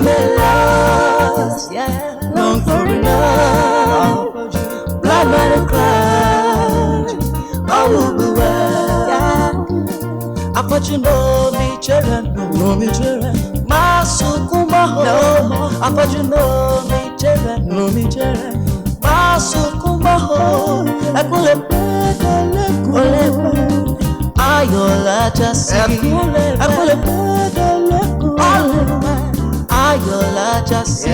may last, yeah, long for enough. Blind man to cry, all will be well. Yeah. Afọ́jú no mi jẹ́rẹ̀, no mi jẹ́rẹ̀. Má sunkún mọ́ o. Afọ́jú no mi jẹ́rẹ̀, no mi jẹ́rẹ̀. Má sunkún mọ́ o. Ẹkún lè pẹ́ dẹ́lẹ́kùn. Ó lè pẹ́. Ayọ̀ lájà sí. Ẹkún lè pẹ́ dẹ́lẹ́kùn. Ó lè pẹ́. Ayọ̀ lájà sí.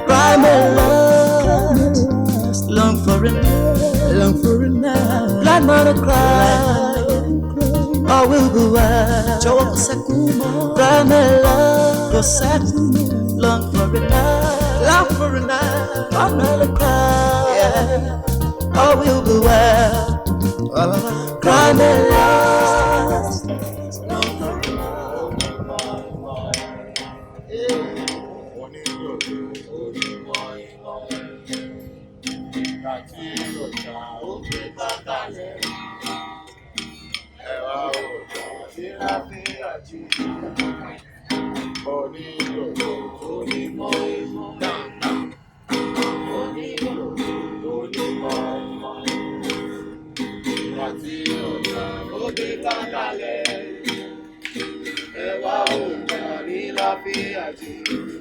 Cry me love, long for it, long for it now. Blind man to cry, all will be well. Jọ̀wọ́ kò sẹ́kún mọ́. Cry me love, kò sẹ́kún mọ́. Long for it now, long for it now. Blind man to cry, all will be well. Cry me love, long for it now.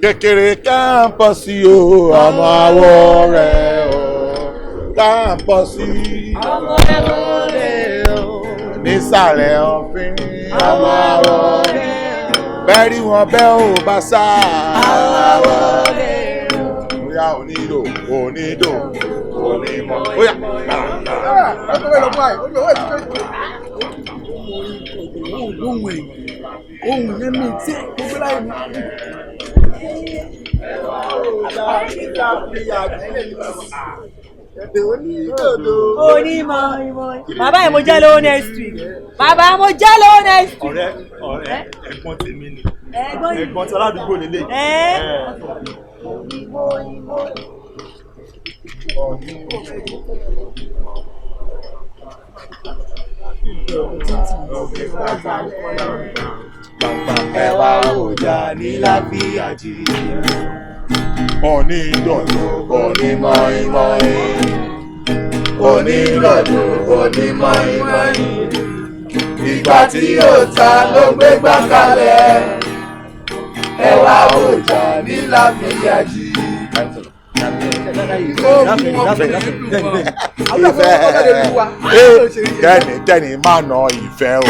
Kékeré kámpọ̀sì o, ọmọ àwọ̀ rẹ̀ o, kámpọ̀sì Ọmọ ẹ̀wọ̀n rẹ̀ o. nísàlẹ̀ ọ̀fìn, ọmọ àwọ̀ rẹ̀ bẹ́ẹ̀ rí wọn bẹ́ẹ̀ ò bá sá. Àwọ̀ rẹ̀ o. Bóyá onídò onídò onímọ̀ bóyá. Ohun èyí ohun yẹn mi tí gbogbo láyé mi. Onímọ̀ ìmọ̀. Bàbá yìí mo jẹ́ lówó next week. Bàbá mo jẹ́ lówó next week. Ọ̀rẹ́, ọ̀rẹ́, ẹ̀gbọ́n tèmi ni. Ẹ̀gbọ́n yìí. Ẹ̀gbọ́n tí aládùúgbò lélẹ̀. Ẹ́. Ẹ wá òjà ní láfíàjì. Onídòdò onímọ̀ìmọ̀ì. Onídòdò onímọ̀ìmọ̀ì. Ìgbà tí yóò ta ló gbé gbá kalẹ̀. Ẹ wá òjà ní láfíàjì. Ìfẹ́ kẹ́ni kẹ́ni máa na ìfẹ́ o.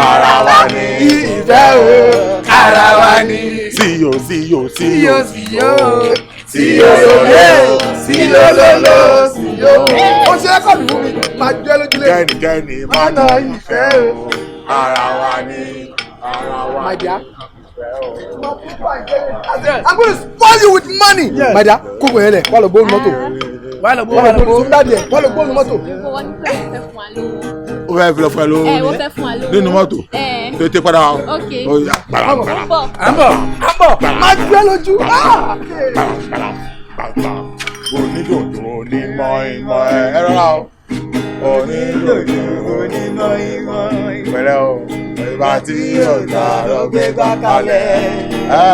Ara wa ni Ìfẹ́ o, ara wa ni. Síyò síyò síyò Síyò síyò síyò síyò síyò. Ó ṣe rẹ́kọ̀dù fún mi, màá jẹ́ lójúlé. Kẹ́ni kẹ́ni máa na ìfẹ́ o. Ara wa ni ara wa My ni dear. ìfẹ́ o. I'm gonna spoil you with money. My dear, kókò yẹn lẹ̀, wà lọ gbóhùn mọ́tò. Wà lọ gbó, Wà lọ gbóhùn dáàdì ẹ̀, wà lọ gbóhùn mọ́tò. Wọ́n ní pé wọ́n fẹ́ fún wa lówó. Ó fẹ́ fi lọ fún ẹ lówó Ẹ, wọ́n fẹ́ fún wa lówó. nínú mọ́tò. Ẹ. Tètè padà wá. Ok. Ó yá, gbàrà gbàrà. Bọ̀. À ń bọ̀, à ń bọ̀, máa jẹ́ lójú. Ah! Onídòdò onímọ̀-ìmọ̀ ẹ rọra o. Onídòdò onímọ̀-ìmọ̀ pẹ̀lẹ́ o. Ìgbà tí yóò ta lọ gbé gbá kalẹ̀. Ẹ.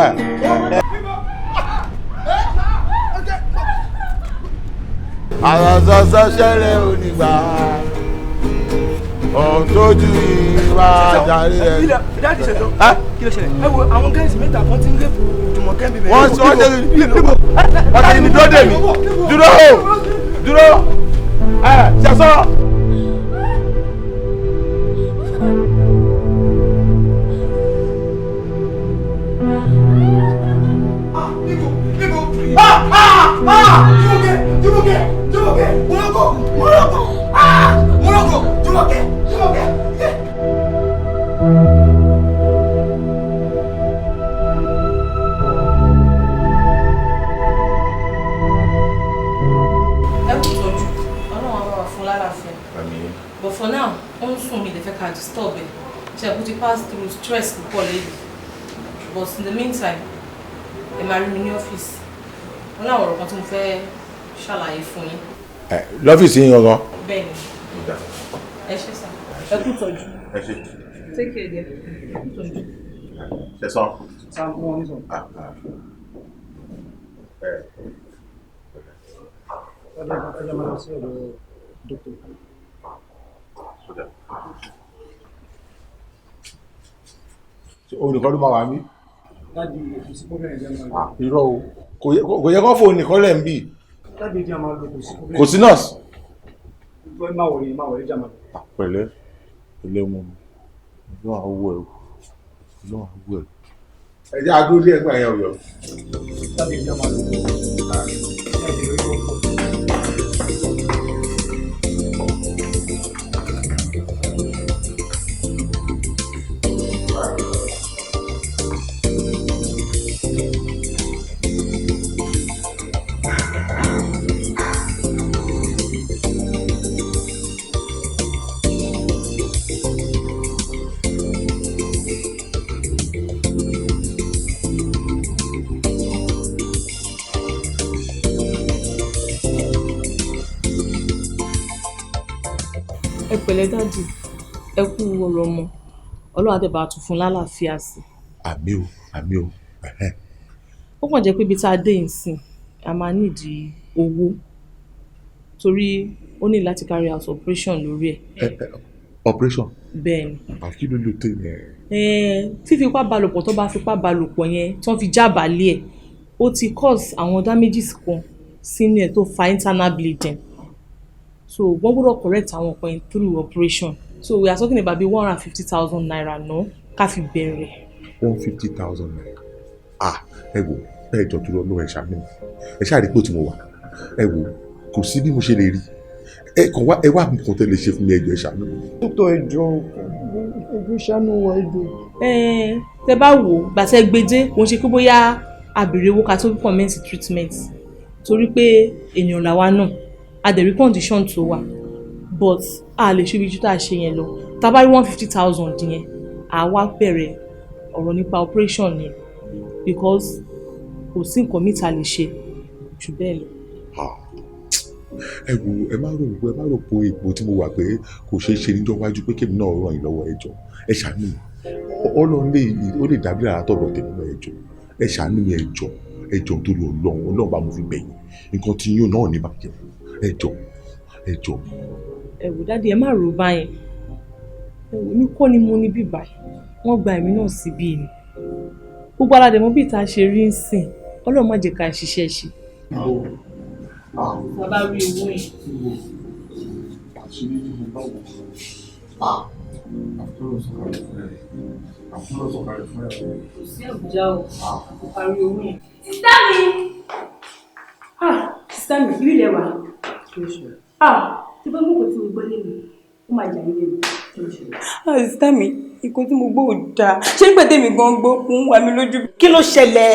Àwọn sọ́sọ́ ṣẹlẹ̀ onígbà. Ohun tójú ìwà jàre ẹ̀. Dáàdì ṣẹ̀tọ́. Kí ló ṣẹlẹ̀? Ẹ wo àwọn gẹ́ǹsì mẹ́ta kan ti ń rẹ́pù Jùmọ̀kẹ́ bíbẹ̀. Wọ́n sọ ọ́ níbo? Wọ́n ti ní dúró dè mí. Dúró o! Dúró! Ẹ ṣẹ̀sọ́. Ah! Ah! Ah! Jùmọ̀kẹ́, Jùmọ̀kẹ́, Jùmọ̀kẹ́, Morocco, Morocco, ah! Morocco, Jùmọ̀kẹ́, Jùmọ̀kẹ́. Ẹ kú tọ́jú, Ọlọ́run á bá wa fún lálàáfíà. But for now, ó ń sùn, mi lè fẹ́ ká disturb ẹ̀. Ṣe kó ti pass through stress púpọ̀ lẹ́yìn. But in the meantime, ẹ máa rí mi ní ọ́fíìsì. Wọ́n láwọn ọ̀rọ̀ kan tí mo fẹ́ ṣàlàyé fún yín. Ẹ lọ́fíìsì yín gangan. Bẹ́ẹ̀ ni, ẹ ṣé sà. Ẹ kú tọ́jú. Ẹ ṣé. Take care dear. Ẹ kú tọ́jú. Ṣẹ̀san. Olùkọ́ ló máa wà mí. Irọ́ o, kò yẹ kó fóònù nìkan lẹ̀ ń bì. Kò sí nọ́ọ̀sì. Pẹ̀lẹ́, pẹ̀lẹ́ ọmọ mi, ọlọ́run á wò ẹ́ o, ọlọ́run á wò ẹ́ o. Ẹ jẹ́ agbó díẹ̀ gbà yẹn ọ̀yọ́. Ẹ pẹ̀lẹ́ dájú, ẹ kú ọ̀rọ̀ ọmọ, Ọlọ́run á dẹ̀ bá tún fún lálàáfíà sí. Àmín o, àmín o. Ó kàn jẹ́ pé ibi tá a dé ìsìn a máa nídìí owó torí ó ní láti carry out operation lórí ẹ̀. Operation? Bẹ́ẹ̀ ni. Àkí ló lè tó yẹn? Fífipá balòpọ̀ tó bá fipá balòpọ̀ yẹn tó fi jábàálẹ̀ ẹ̀, ó ti cause àwọn damages kan sínú ẹ̀ tó fa internal bleeding. So wọ́n gbọ́dọ̀ correct àwọn kan through operation. So we are talking about 150,000 naira náà ká fi bẹ̀rẹ̀. 150,000 naira. Ah, ẹ wò, ẹ jọ tó lọ lọ́wọ́ ẹ ṣàánú mi. Ẹ ṣáà rí pé tí mo wà. Ẹ wò, kò sí bí mo ṣe lè rí. Ẹ kàn wá, ẹ wá nǹkan tẹ́ lè ṣe fún mi, ẹ jọ̀ọ́ ẹ ṣàánú mi. Dókítà ẹ jọ̀ọ́, ẹ jọ̀ọ́ ṣàánú wa ẹ jọ̀ọ́. Ẹ tẹ bá wò, gbàtẹ́ gbedé, kò ń ṣe pé bóyá a béèrè owó ká tó commence treatment torí pé ènìyàn làwa náà. A dẹ̀ rí condition tó wà, but a lè ṣe ibi tí a ṣe yẹn lọ. Tá bá rí 150,000 yẹn, a wá bẹ̀rẹ̀ ọ̀rọ̀ nípa operation yẹn because kò sí nǹkan míì tá a lè ṣe jù bẹ́ẹ̀ lọ. Ẹ wo, ẹ má rò pé ipò tí mo wà pé kò ṣeé ṣe níjọ́ iwájú pé kébì náà ràn yín lọ́wọ́, ẹ jọ̀ọ́ ẹ ṣàánú mi. Ọlọ́run lè ó lè dàbí àrà tọ̀dọ̀ tèmi náà, ẹ jọ̀ọ́ ẹ ṣàánú mi, ẹ jọ̀ọ́ ẹ jọ̀ọ́ torí Ọlọ́run, Ọlọ́run bá mo fi bẹ̀ yín, nǹkan tí yín náà ní bàjẹ́, ẹ jọ̀ọ́ ẹ jọ̀ọ́. Ẹ wò dáàdi, ẹ má rò báyẹn. Ẹ wò, èmi kọ́ ni mo ní bíbá, wọ́n gba èmi náà síbí ni. Gbogbo aládé mọ bí ìta ṣe rí ń sìn, Ọlọ́run má jẹ́ ká ṣiṣẹ́ ṣe. Bàbá rí owó yẹn. Àṣírí ni mo bá wọ̀. Àbúrò sọ̀kalẹ̀ fún ẹ. Àbúrò sọ̀kalẹ̀ fún ẹ. Kò sí Àbújá o, kò parí owó yẹn. Sísá mi! Sísá mi, ibi ilẹ̀ wà. Tí bá mú nǹkan tí mo gbọ́ lẹ́nu, ó máa yà mí lẹ́nu. Sísá mi, nǹkan tí mo gbọ́ ò dáa. Ṣé nígbà tèmi gan gbọ́, mò ń wà mí lójú. Kí ló ṣẹlẹ̀?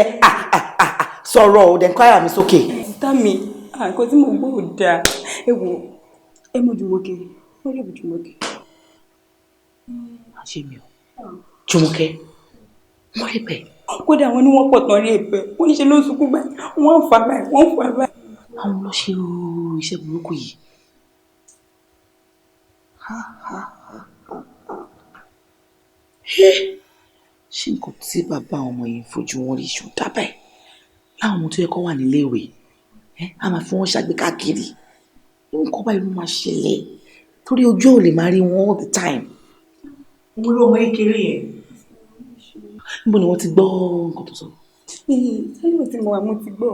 Sọ̀rọ̀ ò dẹ̀ ń kọ́ àyà mi sókè. Sísá mi, nǹkan tí mo gbọ́ ò dáa. Ẹ wò, ẹ mọ Jùmọ̀kẹ́, wọ́n lè bù Jùmọ̀kẹ́. Ṣé mi ò? Jùmọ̀kẹ́, wọ́n rí bẹ́ẹ̀. Kódà wọn ní wọ́n pọ̀ tán rí ẹ̀bẹ̀, wọ́n ní ṣe ló ń sunkún báyìí, wọ́n ń fà báyìí, wọ́n ń fà báyìí. Àwọn ló ṣe iṣẹ́ burúkú yìí. Ṣé nǹkan tí bàbá àwọn ọmọ yìí ń fojú wọn rí ṣù dábàá ẹ̀? Láwọn ọmọ tó yẹ kó wà níléèwé, a máa fi wọ́n ṣàgbé káàkiri. Nǹkan báyìí ló máa ṣẹlẹ̀ torí ojú ò lè máa rí wọn all the time. Mo ló ọmọ kékeré yẹn. Níbo ni wọ́n ti gbọ́ nǹkan tó sọ? Sẹ́yìn tí mo wà mo ti gbọ́.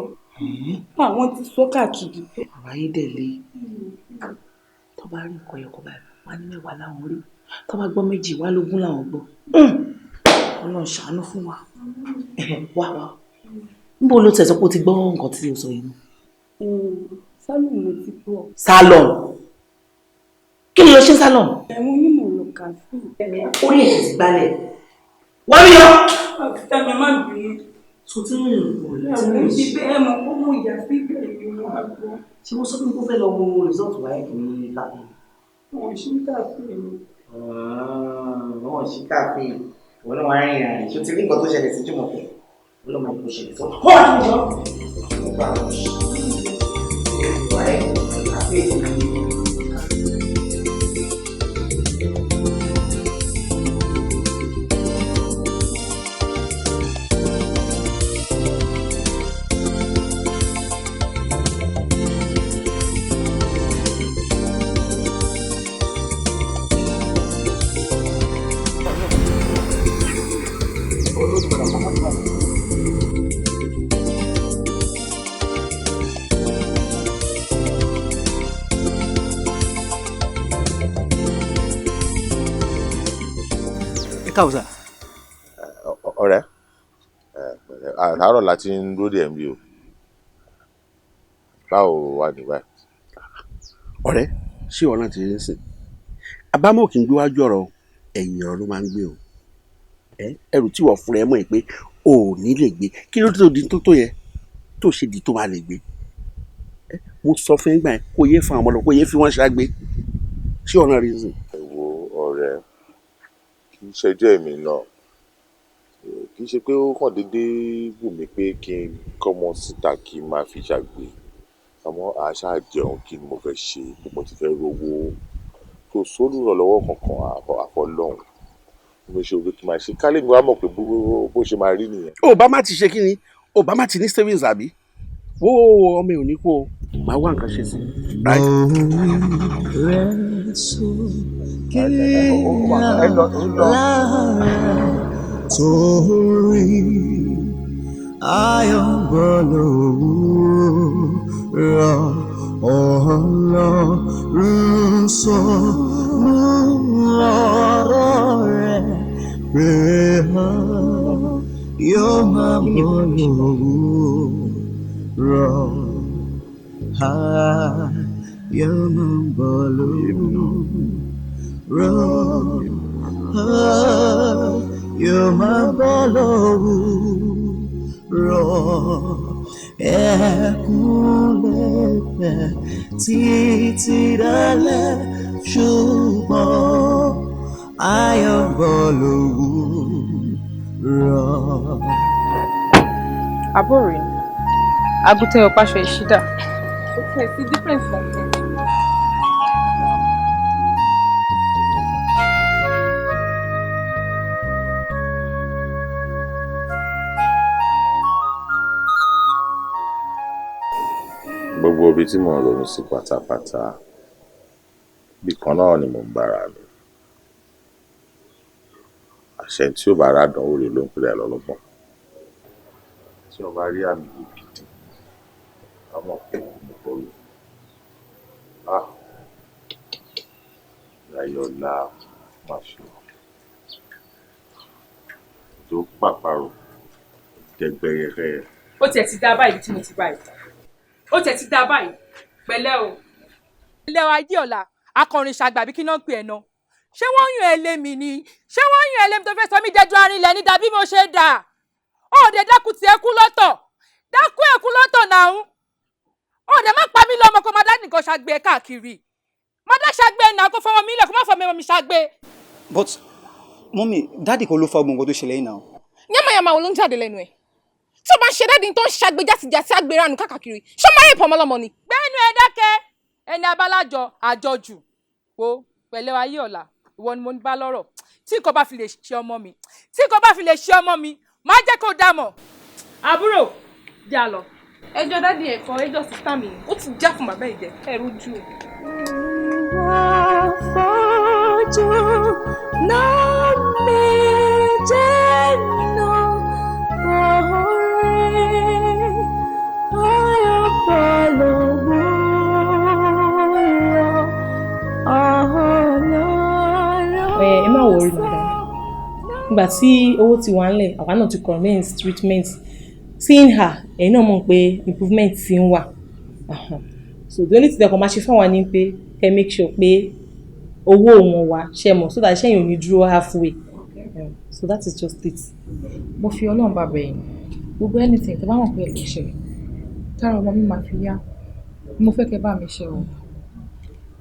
Àwọn ti sọ káàkiri. Ọ̀rọ̀ ayé dẹ̀ le. Tó bá rí nǹkan ẹ̀kọ́ báyìí, wá ní mẹ́wàá láwọn rí. Tó bá gbọ́ méjì, wá lógún làwọn gbọ́. Ọlọ́run ṣàánú fún wa. Wá wá. Níbo ló tẹ̀ sọ pé o ti gbọ́ nǹkan tí o sọ yìí? Sálọ̀n mo ti gbọ́. Sálọ̀n? Kí ni lọ ṣe sálọ̀n? Ẹ̀wọ̀n onímọ̀ lọ kàfé. Orí ẹ̀ ti gbálẹ̀. Wọ́n rí ọ. Ọ̀sẹ̀ mi má bínú. So tí ń rìn kò lè tí ń Ẹ̀wọ̀n ti rìn. bẹ́ẹ̀ mọ̀ kó mú ìyá sí ìbẹ̀rẹ̀ mi wá gbọ́. Ṣé mo sọ fún mi kó fẹ́ lọ wo result wáyé kì í lábẹ́? Wọ́n ṣí kàfé mi. Wọ́n ṣí kàfé. Wọ́n náà wá rìn ìrìn. Ṣé o ti rí nǹkan tó ṣẹlẹ̀ sí Jùmọ̀kẹ́? Wọ́n lọ́ máa ń kó ṣẹlẹ̀ sọ. Wọ́n á jọ. Wáyé kàfé. Káàbọ̀ sà. Ọ̀rẹ́, àárọ̀ la ti ń dúró dè ń bí o. Báwo wà ní báyìí? Ọ̀rẹ́, ṣé ìwọ náà ti rí sìn? Àbámọ̀ kì í gbé wájú ọ̀rọ̀, ẹ̀yìn ọ̀rọ̀ ló máa ń gbé o. Ẹrù tí wọ́n fúnra ẹ mọ̀ ẹ́ pé o ò ní lè gbé, kí ló tó di tó tó yẹ tó ṣe di tó máa lè gbé? Mo sọ fún yín gbà yẹn kó yé fún àwọn ọmọ lọ, kó yé fi wọ́n ṣàgbé. Ṣé ìwọ náà rí sìn? Ẹ wo ọ̀rẹ́, kì í ṣẹjọ́ èmi náà, kì í ṣe pé ó kàn déédéé wù mí pé kí n kọ́mọ síta kí n máa fi ṣàgbé, àmọ́ àṣà jẹun kí ni mo fẹ́ ṣe, mo ti fẹ́ rówó, kò sólùrànlọ́wọ́ kankan àfọlọ́hún. Mo ṣe òwe kí n máa ṣe kálí mi wá mọ̀ pé bó ṣe máa rí nìyẹn. Obama ti ṣe kí ni? Obama ti ní savings àbí? Wo ọmọ ẹ̀ ò ní kú o, màá wá nǹkan ṣe sí i. Torí ayọ̀ ń bọ̀ lówùúrọ̀, Ọlọ́run sọ mú ọ̀rọ̀ rẹ̀ pé yóò máa bọ̀ lówùúrọ̀, yóò máa bọ̀ lówùúrọ̀, yóò máa bọ̀ lówùúrọ̀. Ẹkún lè pẹ́ títí dalẹ́, ṣùgbọ́n ayọ̀ ń bọ̀ lówùúrọ̀. Àbúrò ni àgùntàn ọ̀páṣọ ìṣídà. Ó tiẹ̀ sí difference kankan. Gbogbo ibi tí mò ń ronú sí pátápátá, bí kan náà ni mò ń bára mi. Àṣẹ tí ó bá rádàn ó rèé ló ń pèrè lọ́lọ́gbọ́n. Tí wọ́n bá rí àmì gidi, a mọ̀ pé mo kọ́ lò. Ah! Láyọ̀lá máa ṣe tó pàparọ̀ dẹgbẹrẹ. Ó tiẹ̀ ti dá báyìí tí mo ti báyìí. Ó tiẹ̀ ti dá báyìí pẹ̀lẹ́ o. Ilé wa ayé ọ̀la akọrin ṣàgbà bí kí náà pè ẹ́ náà. Ṣé wọ́n yàn ẹ́ lé mi ni? Ṣé wọ́n yàn ẹ́ lé mi tó fẹ́ sọ mí dẹjú arinlẹ̀ ní dàbí mo ṣe dà? Ó dẹ̀ dákun tiẹ̀ kú lọ́tọ̀. Dákun ẹ̀ kú lọ́tọ̀ náà. Ó dẹ̀ má pa mí lọ́mọ kó má dá nìkan ṣàgbé káàkiri. Má dá ṣàgbé náà kó fọwọ́ mi lẹ̀ kó má fọwọ́ mi ṣàgbé. But mọ́mí, dáàdì kan ló fa gbogbo nǹkan tó ṣẹlẹ̀ yìí náà. Yánmayànmá wo ló ń jáde lẹ́nu ẹ̀? Tí o bá ń ṣe dáàdì tó ń ṣàgbé játijàti àgbérànù káàkiri, ṣé máa rèpọ̀ ọmọlọ́mọ ni? Gbẹ́nu ẹ dákẹ́, ẹni abálájọ àjọjù wo pẹ̀lẹ́ ayé ọ̀la, ìwọ ni mo ń bá lọ́rọ̀. Tí nǹkan bá fi lè ṣe ọmọ mi, tí nǹkan bá fi lè ṣe ọmọ mi, má jẹ́ kó dà mọ̀. Àbúrò, já lọ. Ẹjọ́ dáàdì ẹ̀kọ́, ẹjọ́ sísá mi, ó ti já fún bàbá ìjẹ, ẹ̀rù jù. Àfọ́jú náà mi jẹ́ nù ọ̀rẹ́ ayọ̀ pẹ̀lú wúrọ̀ Ọlọ́run. Ẹ má worry madam, ìgbà tí owó ti wà ńlẹ̀, àwa náà ti commence treatment. Seeing her, ẹ̀yin náà mọ̀ pé improvement ti ń wà. So the only thing that kò máa ṣe fún wa ni pé kẹ́ make sure pé owó wọn wà ṣe mọ̀ so that iṣẹ́ yẹn ò ní dúró halfway. So that is just it. Mo fi Ọlọ́run bá bẹ̀ yín, gbogbo anything tó bá mọ̀ pé ẹ lè ṣe tára ọmọ mi máa fi yá, mo fẹ́ kẹ́ bá mi ṣe o,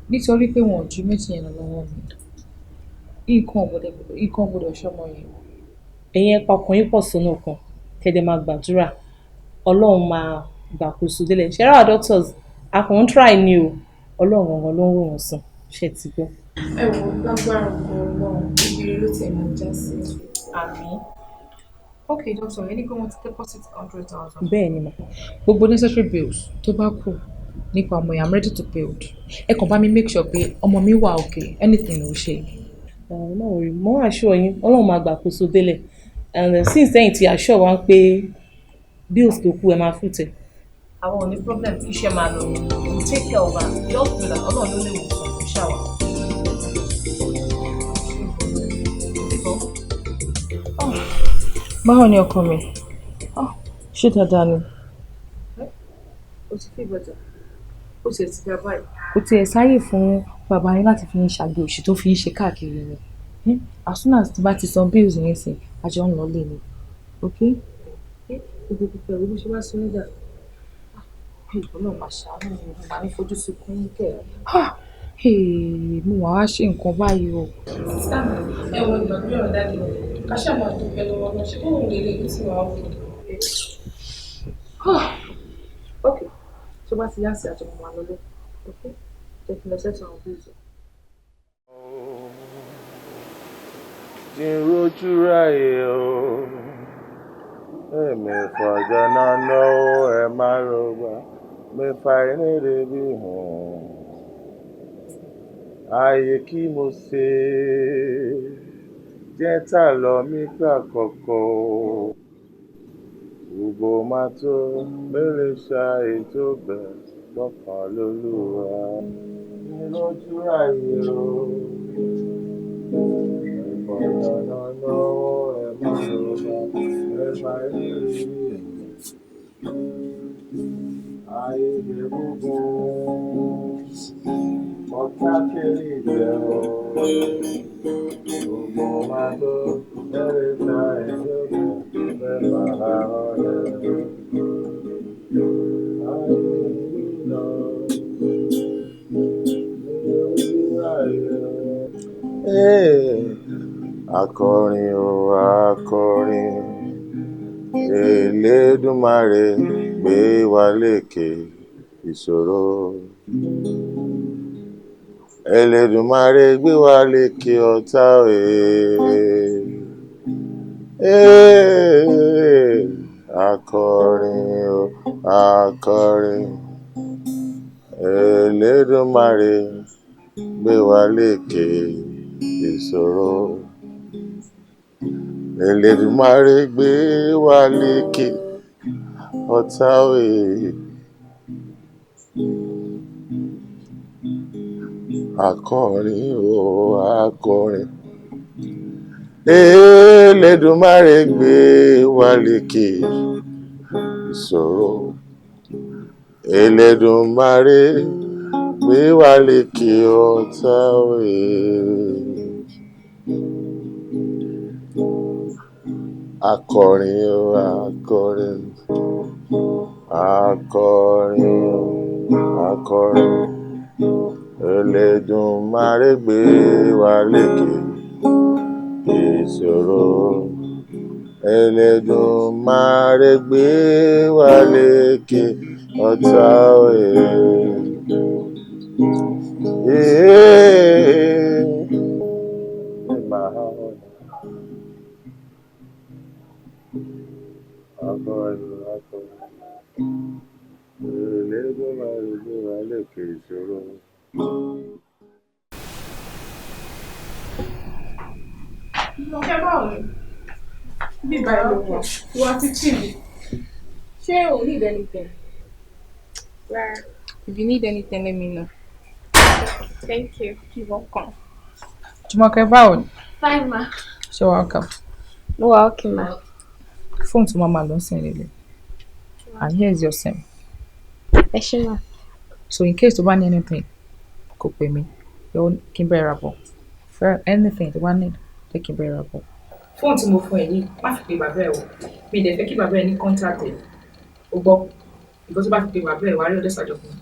nítorí pé wọn ò ju méjì yẹn lọ lọ́wọ́ mi, nǹkan ò gbọdọ̀ ṣọmọ yẹn. Ẹ̀yin ẹ pa ọkàn yín pọ̀ sọ́nà kan, kẹ́dẹ̀ máa gbàdúrà, Ọlọ́run máa gbàkóso délẹ̀. Ṣé ra doctors a kàn ń try ni o, Ọlọ́run gangan ló ń wò wọ́n sàn, ṣe ti gbọ́. Ẹ wo lágbára Ọlọ́run, ìrírí ló tiẹ̀ máa já sí. Àmín. Okay doctor, ẹni pé wọ́n ti deposit 100,000. Bẹ́ẹ̀ ni mà. Gbogbo necessary bills tó bá kù nípa ọmọ yẹn, I'm ready to pay it. Ẹ kàn bá mi make sure pé ọmọ mi wà okay, anything ò ṣe. Má worry, mo assure yín, Ọlọ́run máa gbàkóso délẹ̀. And since then ti assure wa pé bills tó kù ẹ máa fún tẹ. Àwọn ò ní problem tí iṣẹ́ máa lọ. We will take care of her. Just know that Ọlọ́run ló lè wò sàn kó ṣàwà. Báwo ni ọkọ mi? Ṣé dáadáa ni? O ti fi bàtà. Ó ti ti dá báyìí. Kò tiẹ̀ sáyè fún bàbá yín láti fi ń ṣàgbé òṣì tó fi ń ṣe káàkiri ni. As soon as tí bá ti san bills yẹn sìn, àjọ ń lọlé ni. Ok? Gbogbo pẹ̀lú bó ṣe wá sí nígbà. Ọlọ́run máa ṣàánú mi, mo máa ní fojú sunkún yín kẹ̀. Mo wàá ṣe nǹkan báyìí o. Sísá mi, ẹ wọ ìgbàgbé ọ̀rọ̀ dáàdì mi. Ká ṣáà máa dúpẹ́ lọ́wọ́ náà, ṣé bóun lè lè tí wàá wù. Ok, tó bá ti yá sí àjọmọ̀ máa lọlé. Ok, jẹ́ kí n lọ sẹ́tọ̀ àwọn bills. Jí n rojú ráyè o, èmi fọjọ́ náà náwó ẹ má rògbà, mi fa ìrìnrè bí hàn. Ayé kí mo ṣe, jẹ́ ta lọ mí gbà kọ̀kọ̀ o. Gbogbo máa tó mélòó ṣá ètò bẹ̀ gbọ́kàn lólúwa. Jí n rojú ráyè o. Hey. Akọrin o akọrin, Elédùmarè gbé wa lékè ìṣòro. Elédùmarè gbé wa lékè ọ̀tá ee. Akọrin o akọrin, Elédùmarè gbé wa lékè ìṣòro. Elédùmarè gbé wa lékè ọ̀tá òye. Akọrin o akọrin, Elédùmarè gbé wa lékè ìṣòro. Elédùmarè gbé wa lékè ọ̀tá òye. Akọrin o akọrin, akọrin o akọrin, Elédùmarè gbé wa lékè ìṣòro. Elédùmarè gbé wa lékè ọ̀tá òye. Akọrin akọrin, Elédùmarè gbé wa lékè ìṣòro. Jùmọ̀kẹ́ báwo ni? Bí báyìí ló wà, wà á ti chill. Ṣé o need anything? Rárá. If you need anything, let me know. Thank you. You're welcome. Jùmọ̀kẹ́ báwo ni? Fine ma. Ṣé wàá kà? Mo wà okay ma. Fóònù tó máa máa lọ sí ilé. And here is your SIM. Ẹ ṣé ma. So in case tó bá ní anything, kò pè mí. Yóò kí n bẹ̀rẹ̀ rà bọ̀. For anything tó bá need, jẹ́ kí n bẹ̀rẹ̀ rà bọ̀. Fóònù tí mo fún ẹ yìí, má fi pe bàbá ẹ o. Mi ì dẹ̀ fẹ́ kí bàbá ẹ ní contact ẹ. O gbọ́. Ìgbọ́ tó bá fi pe bàbá ẹ, wàá rí ọdẹ sàjọ fún mi.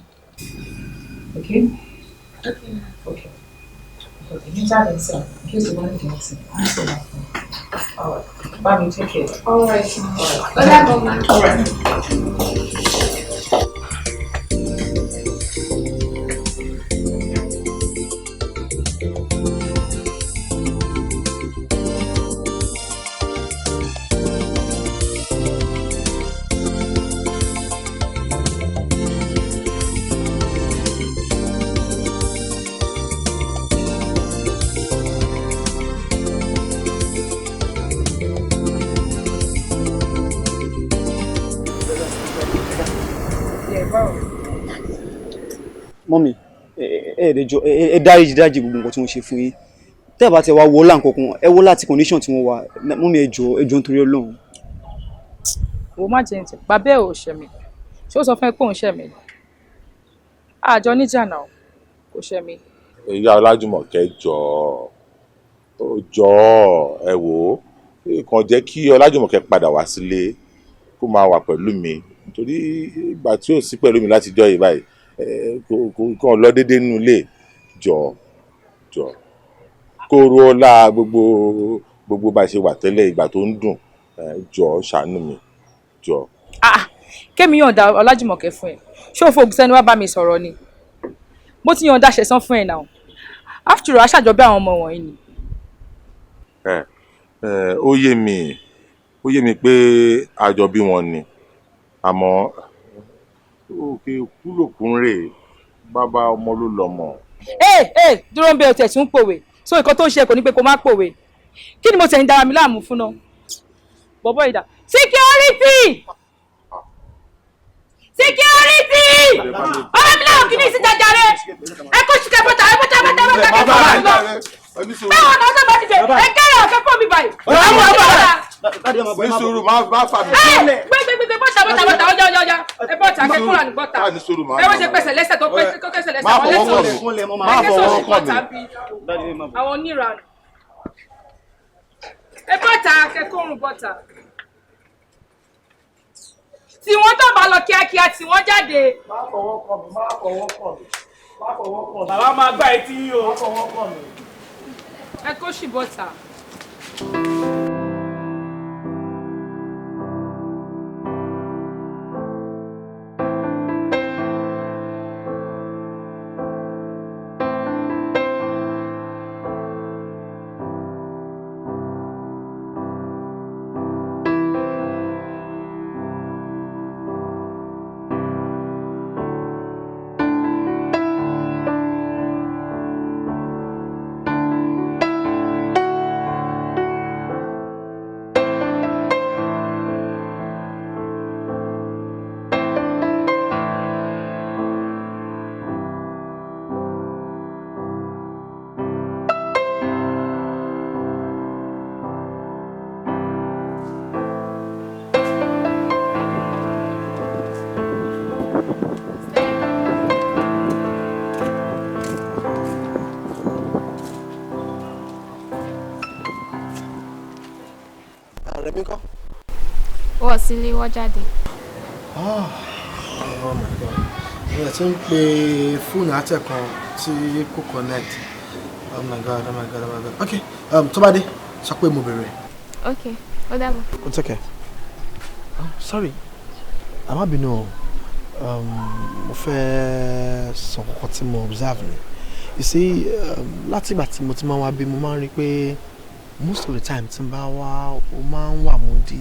Okay? Okay ma. Okay. Okay, you jáde ń sìn. In case you want anything, I'm so happy. All right. Bye, take care. All right. Ó dàbọ̀ ma. All right. Mọ́mì, ẹ ẹ jọ̀ọ́, ẹ dáríjì dáríjì gbogbo nǹkan tí mo ṣe fún yín. Tẹ́ ẹ bá ti wá wo láǹkankan, ẹ wo láti condition tí mo wà. Mọ́mì, ẹ jọ̀ọ́, ẹ jọ̀ọ́ nítorí Ọlọ́run. Wo má jẹ́ ǹjẹ́, bàbá ẹ̀ ò ṣẹ̀ mí. Ṣé ó sọ fún ẹ pé òun ṣẹ̀ mí? Àjọ níjà náà kò ṣẹ̀ mí. Ìyá Ọlájùmọ̀kẹ́ jọ̀ọ́, jọ̀ọ́, ẹ wò ó, kàn jẹ́ kí Ọlájùmọ̀kẹ́ padà wá sílé kó máa wà pẹ̀lú mi, nítorí ìgbà tí ò sí pẹ̀lú mi láti jọ́ yìí báyìí, kò kàn lọ déédéé nínú ilé. Jọ̀ọ́, jọ̀ọ́, kó ro ọlá gbogbo gbogbo bá a ṣe wà tẹ́lẹ̀ ìgbà tó ń dùn, jọ̀ọ́ ṣàánú mi, jọ̀ọ́. Ah, kémi yọ̀ǹda Ọlájùmọ̀kẹ́ fún ẹ, ṣé o fògùn sẹ́ni wá bá mi sọ̀rọ̀ ni? Mo ti yọ̀ǹda ṣẹ̀sán fún ẹ náà, after all aṣàjọbí àwọn ọmọ wọ̀nyí ni. Ẹ ó yé mi, ó yé mi pé àjọbí wọn ni, àmọ́ òkè kúlòkùn rè bàbá ọmọ ló lọ́mọ. Ẹ ẹ dúró ń bẹ, ọtẹ tún pòwe, so nǹkan tó ń ṣe kò ní pé kó má pòwe. Kí ni mo tẹ̀ ń dára mi láàmú fún náà? Bọ̀bọ̀ ìdá, security, security, ọmọ mi láwọn kìíní sí jàjàre, ẹ kó ṣìkẹ́ bọ́tà, ẹ bọ́tà bọ́tà bọ́tà kẹ́kọ̀ọ́ bá lọ. Báwo ni ọ̀sán bá ti jẹ ẹ kẹ́rẹ̀ ọ̀kẹ́ fún mi báyìí? Ní sùúrù, má fà mí. Ẹ gbégbégbé bọ́tà bọ́tà bọ́tà, ọjà ọjà ọjà, ẹ bọ́tà kẹ́kọ̀ọ́ rà ní bọ́tà. Ẹ wọ́n ṣe pẹ̀sẹ̀ lẹ́sẹ̀ tó kẹ́sẹ̀ lẹ́sẹ̀, àwọn lẹ́sẹ̀ òsì, má fọwọ́ kàn mí. Àwọn oníranù. Ẹ bọ́tà kẹ́kọ̀ọ́ rùn bọ́tà. Tí wọ́n tó bá lọ kíákíá tí wọ́n jáde. Má fọwọ́ kàn mí, má fọwọ́ kàn mí, má fọwọ́ kàn mí. Bàbá máa gbá etí yín o. Má fọwọ́ kàn mí. Ẹ kó ṣì bọ́tà. Rẹ̀mí ńkọ́? Wọ́n sí ilé, wọ́n jáde. Oh my God. Mo ti ń pe fóònù àtẹ̀kan tí kò connect. Oh my God, oh my God, oh my God. Okay, tó bá dé, sọ pé mo bèrè. Okay, ó dàbọ̀. It's okay. Oh, sorry. Àmọ́ bínú o. Mo fẹ́ sọ nǹkan tí mo observe ni. You see, látìgbà tí mo ti máa wá bí, mo máa ń rí pé most of the time tí n bá wá, o máa ń wà moody,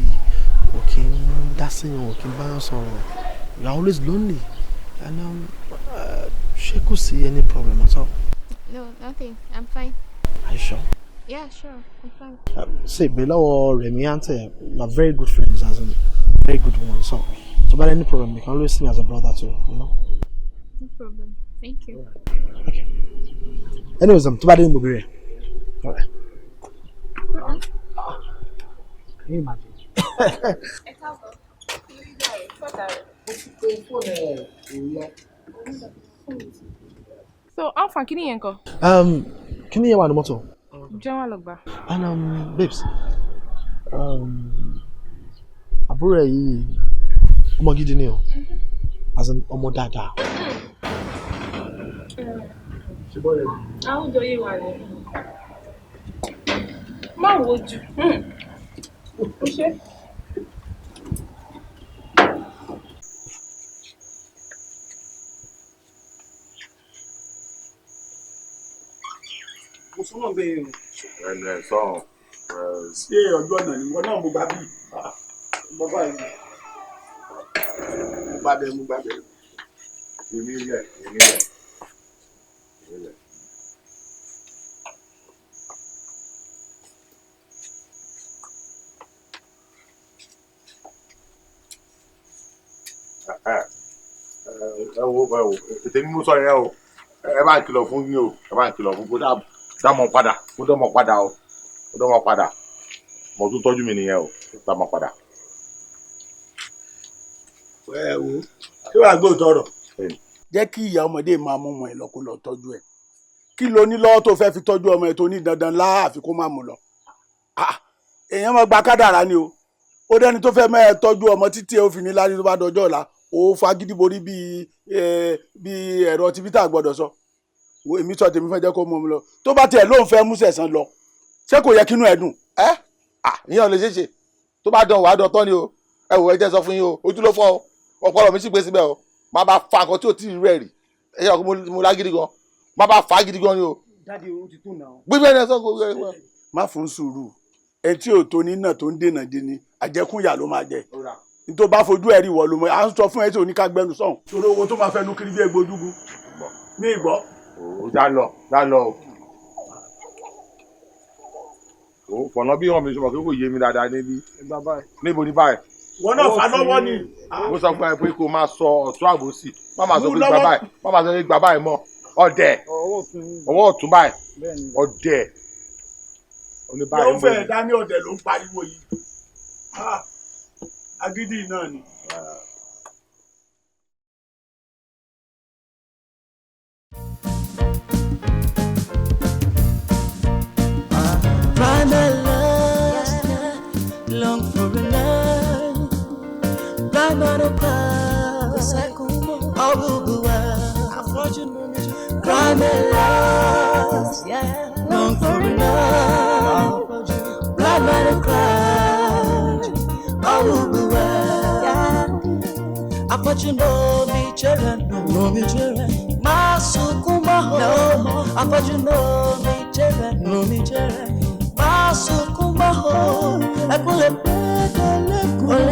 o kì í dá síyàn, o kì í báyàn sọ̀rọ̀. You are always lonely, and ṣé kò sí any problem at all? No, nothing. I'm fine. Are you sure? Yeah, sure. I'm fine. See, below Remi Ante, we are very good friends, as in very good ones. So, so about any problem, you can always see me as a brother too, you know? No problem. Thank you. Right. Okay. Anyways, to bad any All right. Can you imagine? So, how far can you go? Can you hear one motor? And babes, àbúrò ẹ̀ yìí ọmọ gidi ni o, as in ọmọ dáadáa. Àwọn jọ yé wa rẹ̀. Má wo jù. Ó ṣe. Mo sọ náà bẹ́ẹ̀ o. Ẹnu ẹ sọ̀rọ̀. Ṣé ọjọ́ náà ni wọ́n náà mo gbà bí? Mo bá yìí. Mo gbà bẹ́ẹ̀, mo gbà bẹ́ẹ̀. Èmi lẹ̀, èmi lẹ̀, èmi lẹ̀. Ẹ wo, ẹ wo, ètè mímú sọ yẹn o, ẹ bá ń kìlọ̀ fún yín o, ẹ bá ń kìlọ̀ fún kó dá mọ̀ padà, kó dá mọ̀ padà o, kó dá mọ̀ padà. Mo tún tọ́jú mi nìyẹn o, dá mọ̀ padà. Ẹ wo, ṣé wàá gbọ́ tọrọ? Jẹ́ kí ìyá ọmọdé máa mú ọmọ ẹ̀ lọ kó lọ tọ́jú ẹ̀. Kí ló ní lọ́wọ́ tó fẹ́ fi tọ́jú ọmọ ẹ̀ tó ní dandan láàfin kó má mú lọ? Èèyàn máa gba kádàrá ni o. Ó dẹ́ni tó fẹ́ mẹ́ẹ̀ tọ́jú ọmọ títí ó fi ní láti tó bá dọjọ́ ọ̀la, ó fagídí borí bíi ẹ̀rọ tibí tá a gbọ́dọ̀ sọ. Wo èmi sọ tèmi fẹ́ jẹ́ kó mú ọmọ lọ. Tó bá tiẹ̀ lóun fẹ́ mú sẹ̀sán lọ, ṣé kò yẹ kínú ẹ̀ dùn? Ẹ́ ìyẹn ò lè ṣeé ṣe. Tó bá dán wàá dán tán ni o. Ẹ wò, ẹ jẹ́ sọ fún yín o, ojú ló fọ́ o, ọpọlọ mi sì gbé síbẹ̀ o. Má bá fa nǹkan tí ò tí ì rẹ̀ rí. Ẹ yẹ kó mo lágídí gan, má bá fa gidi gan ni o. Dáàdi, o ti tó nà. Gbígbé ẹni ẹ sọ kò. Má fún sùúrù, etí ò tó ní náà tó ń dènà dé ni àjẹkúnyà ló máa jẹ. Nítorí bá fojú ẹ rí ìwọ ló mọ, à ń sọ fún ẹ tí ò ní ká gbẹnu sọ̀hún. Torí owó tó máa fẹ́ nu kiri bí egbò ojúgun ní ìgbọ́. O já lọ, já lọ o. O fọ̀nà bí wọn mi sọ pé kò yé mi dáadáa níbí. Níbo ni báyìí? Wọn náà fa lọ́wọ́ ni. Mo sọ fún ẹ pé kó máa sọ ọ̀tún àbòsí, má máa sọ pé gbà báyìí, má máa sọ pé gbà báyìí mọ́. Ọ̀dẹ̀ ọwọ́ ọ̀tún báyìí, ọ̀dẹ̀. Ló ń fẹ́ dání ọ̀dẹ̀ ló ń pariwo yìí. Agídí náà ni. Long for a night, blind man to cry, all will be well. Cry me last, long for a night, blind man to cry, all will be well. Afọ́jú no mi jẹ́rẹ̀, no mi jẹ́rẹ̀, má sunkún mọ́ o. Afọ́jú no mi jẹ́rẹ̀, no mi jẹ́rẹ̀, má sunkún mọ́ o. Ẹkún lè pẹ́ dẹ́lẹ́kùn,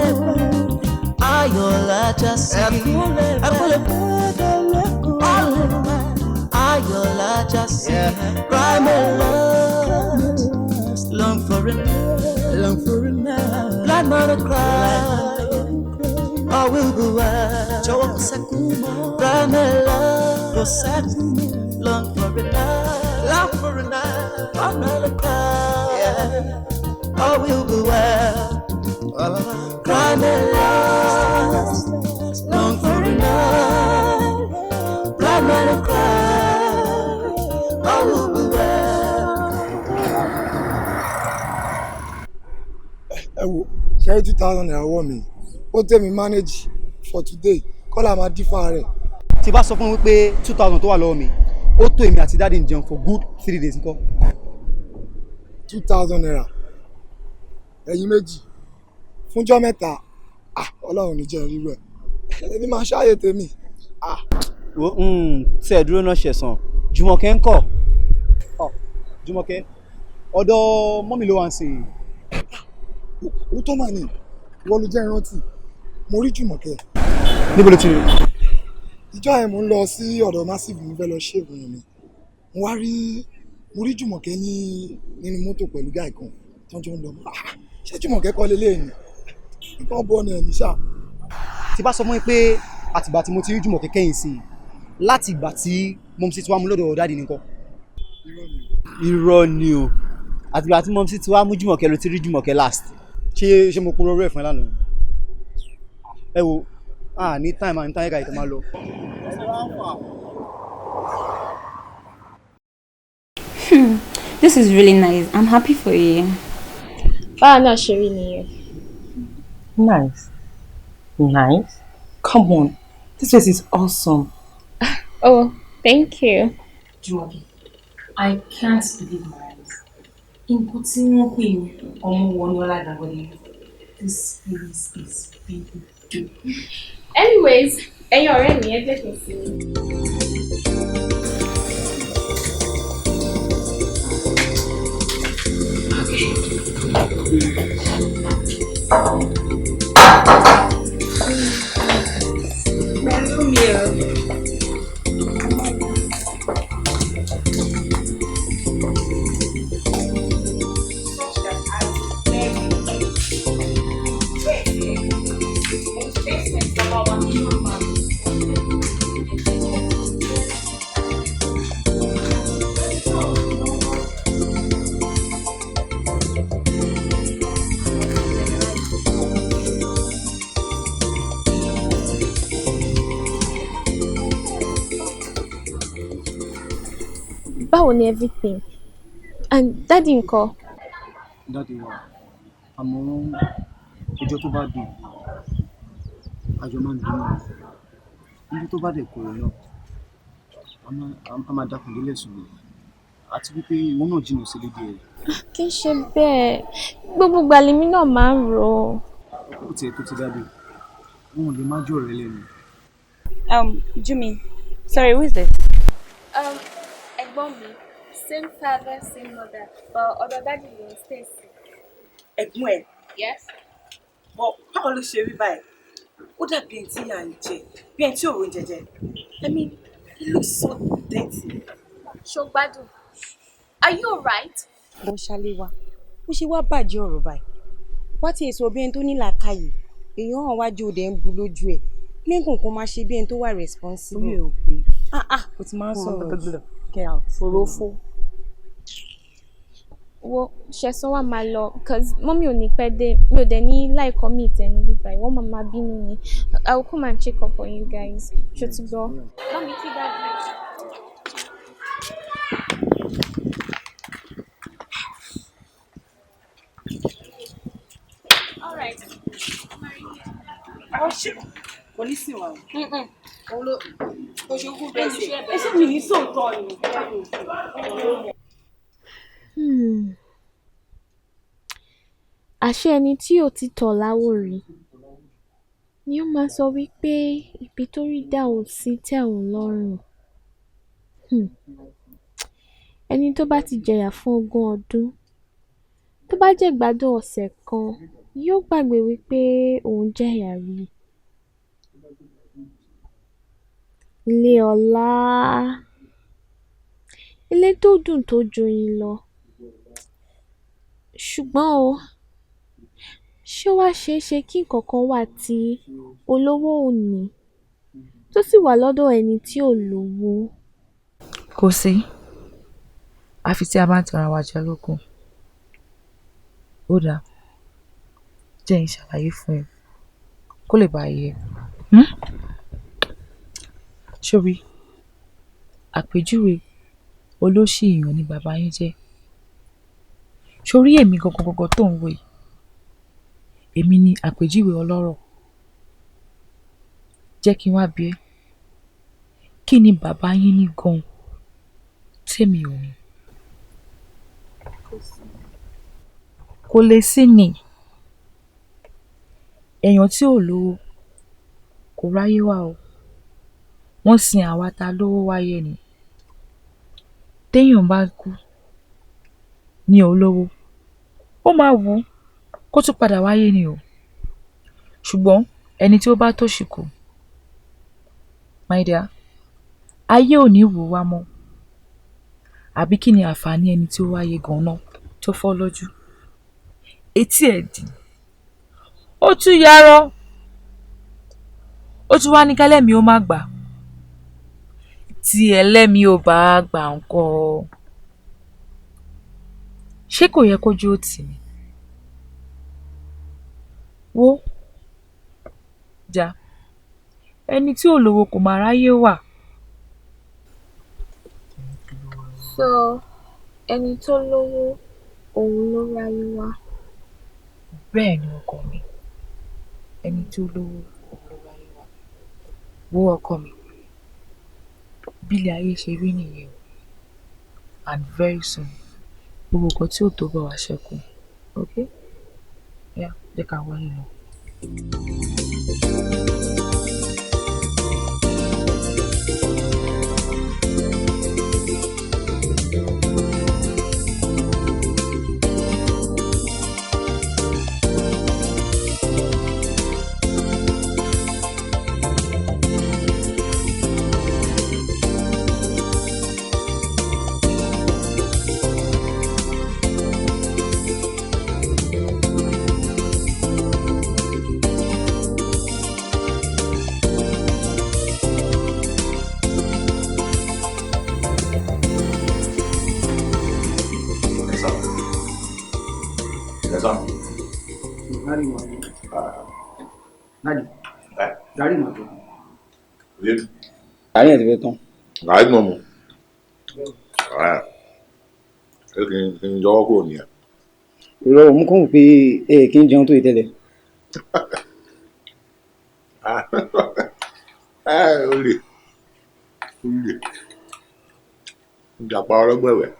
ayọ̀ lájà sí. Ẹkún lè pẹ́ dẹ́lẹ́kùn, ayọ̀ lájà sí. Cry my love, long for a night, long for a night, blind man to cry, all will be well. Jọ̀wọ́ kò sẹ́kún mọ́. Cry my love, kò sẹ́kún mọ́. Long for a night, long for a night, blind man to cry. All will be well. Cry me last, long for a night, blind man to cry. All will be well. Ẹ wo, ṣe 2,000 naira ọwọ́ mi, ó tẹ́ mi manage for today, kọ́lá máa dífá rẹ̀. Tí bá sọ fún mi pé 2,000 tó wà lọ́wọ́ mi, ó tó èmi àti dáàdì ń jẹun for good 3 days ńkọ́. 2,000 naira ẹ̀yin méjì fúnjọ́ mẹ́ta, Ọlọ́run ní jẹ́ rírú ẹ̀, èmi máa ṣáàyè tèmi. Tí ẹ dúró náà ṣẹ̀sán, Jùmọ̀kẹ́ ń kọ̀. Jùmọ̀kẹ́, ọ̀dọ̀ mọ́mì ló wà ń sìn. Ó tó mà ní, ìwọ ló jẹ́ ìrántí, mo rí Jùmọ̀kẹ́. Níbo ló ti rí? Ìjọ yẹn mo ń lọ sí ọ̀dọ̀ Massive, mo fẹ́ lọ ṣègùn mi. Mo wá rí, mo rí Jùmọ̀kẹ́ ní nínú mọ́tò pẹ̀lú gáì kan tó ń jọ ń lọ. Ṣé Jùmọ̀kẹ́ kọ́ lélẹ̀ ni? Nǹkan bọ́ ni ẹ̀mí ṣá. Tí bá sọ fún mi pé àtìgbà tí mo ti rí Jùmọ̀kẹ́ kẹ́yìn sí i, láti ìgbà tí mọ́mísí ti wá mú lọ́dọ̀ dáàdì nìkan. Irọ́ ni o. Àtìgbà tí mọ́mísí ti wá mú Jùmọ̀kẹ́ ló ti rí Jùmọ̀kẹ́ last. Ṣé mo kúrò rẹ̀ fún ẹ lánàá? Ẹ wo, a ní time, a ní time, ẹ̀ka ìtàn máa lọ. This is really nice. I'm happy for you. Báwa náà ṣe rí nìyẹn. Nice. Nice? Come on. This place is awesome. Oh, thank you. Jumoke, I can't believe my eyes. Nǹkan tí wọ́n pè ní ọmọ wọnú ọ̀làdàbọ̀ ni. This place is really dope. Anyways, ẹ̀yin ọ̀rẹ́ mi, ẹ jẹ́ kí n sinmi. Pẹ̀lú mi o. Báwo ni everything? And daddy ńkọ́? Daddy wa, àmọ́ ọjọ́ tó bá dùn, àjọ máa ń dùn ún. Ibi tó bá dẹ̀ kúrò náà, a máa dákun délẹ̀ sùn ni. Àti wípé ìwọ náà jìnnà sílé díẹ̀. Kì í ṣe bẹ́ẹ̀, gbogbo ìgbà lèmi náà máa ń rò ó. Ó tiẹ̀ tó ti daddy, wọn ò lè má jọ̀rọ̀ ẹ lẹ́nu. Jumi, sorry, who is this? Ẹ̀gbọ́n mi, same father, same mother, but ọ̀dọ̀ daddy ló ń stay sí. Ẹ̀gbọ́n ẹ̀. Yes. Bọ̀ báwo ló ṣe rí báyìí? Ó dàbí ẹni tí ìyà ń jẹ, bí ẹni tí òun jẹjẹ. I mean, he looks so dirty. Ṣó gbádùn? Are you alright? Bó ṣaléwá, ó ṣe wá bàjẹ́ ọ̀rọ̀ báyìí. Wá ti èso bí ẹni tó ní làákàyè, èèyàn hàn wájú òde ń bu lójú ẹ̀. Lẹ́kùn kó máa ṣe bí ẹni tó wà responsible. Orí ẹ̀ ò pé. Ah ah, o ti máa ń sọ̀rọ̀ jù. Get out. Òrófó. Wo ṣẹ̀sán wá máa lọ cause mọ́mí ò ní pẹ́ dé, mi ò dẹ̀ ní láìkọ́ mi ìtẹ̀ níbí báyìí, wọ́n máa máa bínú ni. I will come and check up on you guys. Ṣó ti gbọ́? Mọ́mí kí daddy. All right. Àwọn ṣe kò ní sìn wá o. Oṣogún bẹ́ẹ̀ ṣe. Ẹ ṣé mi ní sóòótọ́ ni. Àṣé ẹni tí ò ti tọ̀ láwo rí ni ó máa sọ wípé ibi tó rí dà òun sí tẹ́ òun lọ́rùn. Ẹni tó bá ti jẹ̀yà fún ogún ọdún, tó bá jẹ̀gbádùn ọ̀sẹ̀ kan, yóò gbàgbé wípé òun jẹ̀yà rí. Ilé ọlá, ilé tó dùn tó joyin lọ. Ṣùgbọ́n o, ṣé ó wá ṣeé ṣe kí nǹkan kan wà tí olówó ò ní tó sì wà lọ́dọ̀ ẹni tí ò lówó? Kò sí, àfi tí a bá ń tanra wa jẹ lókù. Ó dáa, jẹ́ n ṣàlàyé fún ẹ kó lè bá yé ẹ. Ṣórí, àpèjúwe olóṣì èèyàn ni bàbá yín jẹ́. Ṣorí èmi gangan gangan tó ń wò yìí, èmi ni àpèjúwe ọlọ́rọ̀. Jẹ́ kí n wá bi ẹ́, kí ni bàbá yín ní gan-an tèmi ò ní? Kò lè sí ni. Èèyàn tí ò lówó kò ráyé wá o. Wọ́n sin àwa ta lówó wáyé ni. Téèyàn bá kú ní olówó, ó máa wù ú kó tún padà wáyé ni o. Ṣùgbọ́n ẹni tí ó bá tòṣì kú, my dear, ayé ò ní wò wá mọ́. Àbí kí ni àǹfààní ẹni tí ó wáyé gan-an tó fọ́ lójú? Etí ẹ̀ dì, ó tún yarọ, ó tún wá ní kẹ́lẹ́mìí ó má gbà. Tí ẹlẹ́mìí ò bá gbà ńkọ́? Ṣé kò yẹ kójú ó tì ní? Wo, jà, ẹni tí ò lówó kò mà ráyé wà. So ẹni tó lówó òun ló ráyé wá. Bẹ́ẹ̀ ni ọkọ mi, ẹni tí ó lówó òun ló ráyé wá. Wo ọkọ mi, bí ilé ayé ṣe rí nìyẹn o. And very soon, gbogbo nǹkan tí ò tó bá wa ṣẹ́kù. Okay? Yeah, jẹ́ ká wọlé lọ. Gàrí ẹ̀ ti fẹ́ tán. Gàrí náà mu. Ẹ kì í yọwọ́ kúrò nìyẹn. Irọ́ òun kàn wò pé ẹ kì í jẹun tó yìí tẹ́lẹ̀. Ẹ olè olè ìjàpá ọlọ́gbọ̀n ẹ̀wẹ̀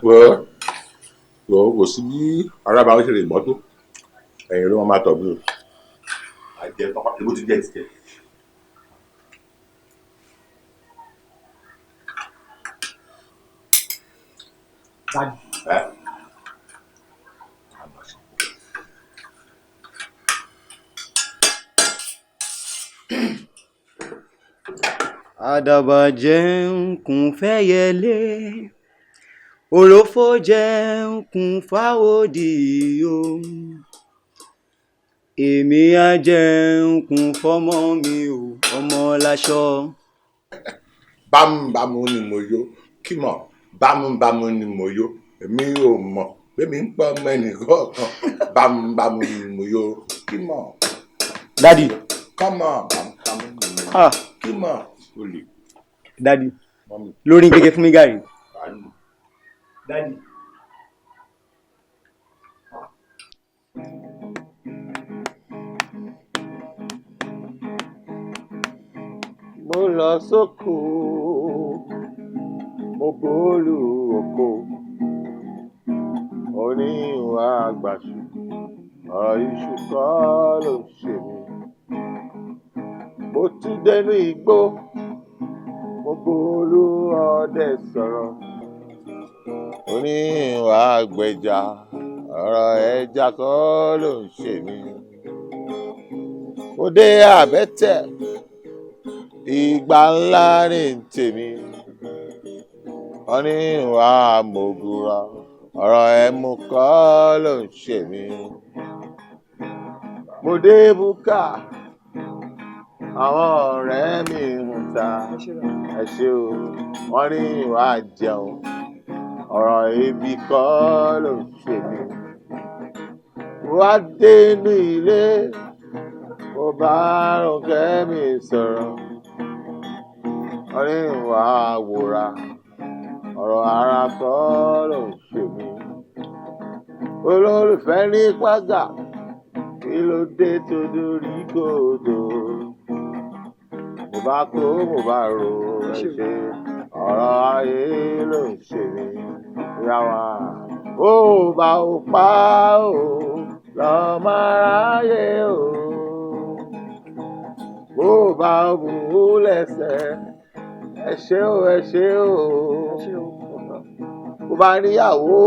wọ́n wọ́n kò sí bí arábàá ṣe lè gbọ́ tó ẹ̀yìn ló máa tọ̀ bí o. Àjẹ tọ́ka ti jẹ́ ti jẹ́. Ẹ. Àdàbà jẹun kún fẹ́yẹlé, òròfó jẹun kún fáwọ́dì o. Èmi á jẹun kún fọ́mọ mi o, ọmọ láṣọ. Bámúbámú ni mo yó, kí mọ̀, bámúbámú ni mo yó, èmi ò mọ̀ pé mi ń pọ̀ ọmọ ẹnìkọ̀ọ̀kan, bámúbámú ni mo yó, kí mọ̀. Dádì. Kọ́mọ̀ bámúbámú ni mo yó, kí mọ̀ olè. Dádì, lórí kékeré fún mi gàrí. Dádì. Mo lọ sóko, mo bólú oko, oníwà àgbàṣù, ọ̀rọ̀ iṣu kọ́ ló ń ṣe mí. Mo tún dénú igbó, mo bólú ọdẹ sọ̀rọ̀, oníwà àgbẹja, ọ̀rọ̀ ẹja kọ́ ló ń ṣe mí. Mo dé àbẹ́tẹ̀, ìgbà ńlá ní tèmi, oníwà mògùrọ̀, ọ̀rọ̀ ẹmu kọ́ ló ń ṣe mí. Mo dé búkà, àwọn ọ̀rẹ́ mi ń ta, ẹ ṣé o, wọ́n ní ìwà jẹun, ọ̀rọ̀ ebi kọ́ ló ń ṣe mí. Mo wá dé inú ilé, mo bá Rónkẹ́ mi sọ̀rọ̀, wọ́n ní ìwà àwòrán, ọ̀rọ̀ ara kọ́ ló ń ṣe mí. Olólùfẹ́ ní pàgà, kí ló dé tó dorí kodò? Mo bá kó, mo bá ro, ẹ ṣe ọ̀rọ̀ ayé ló ń ṣe mí. Ìyá wa, ó bá ò pa ó, lọ́mọ aráyé o. Bó bá ò bù ú lẹ́sẹ̀, ẹ ṣé o, ẹ ṣé o. Bó bá níyàwó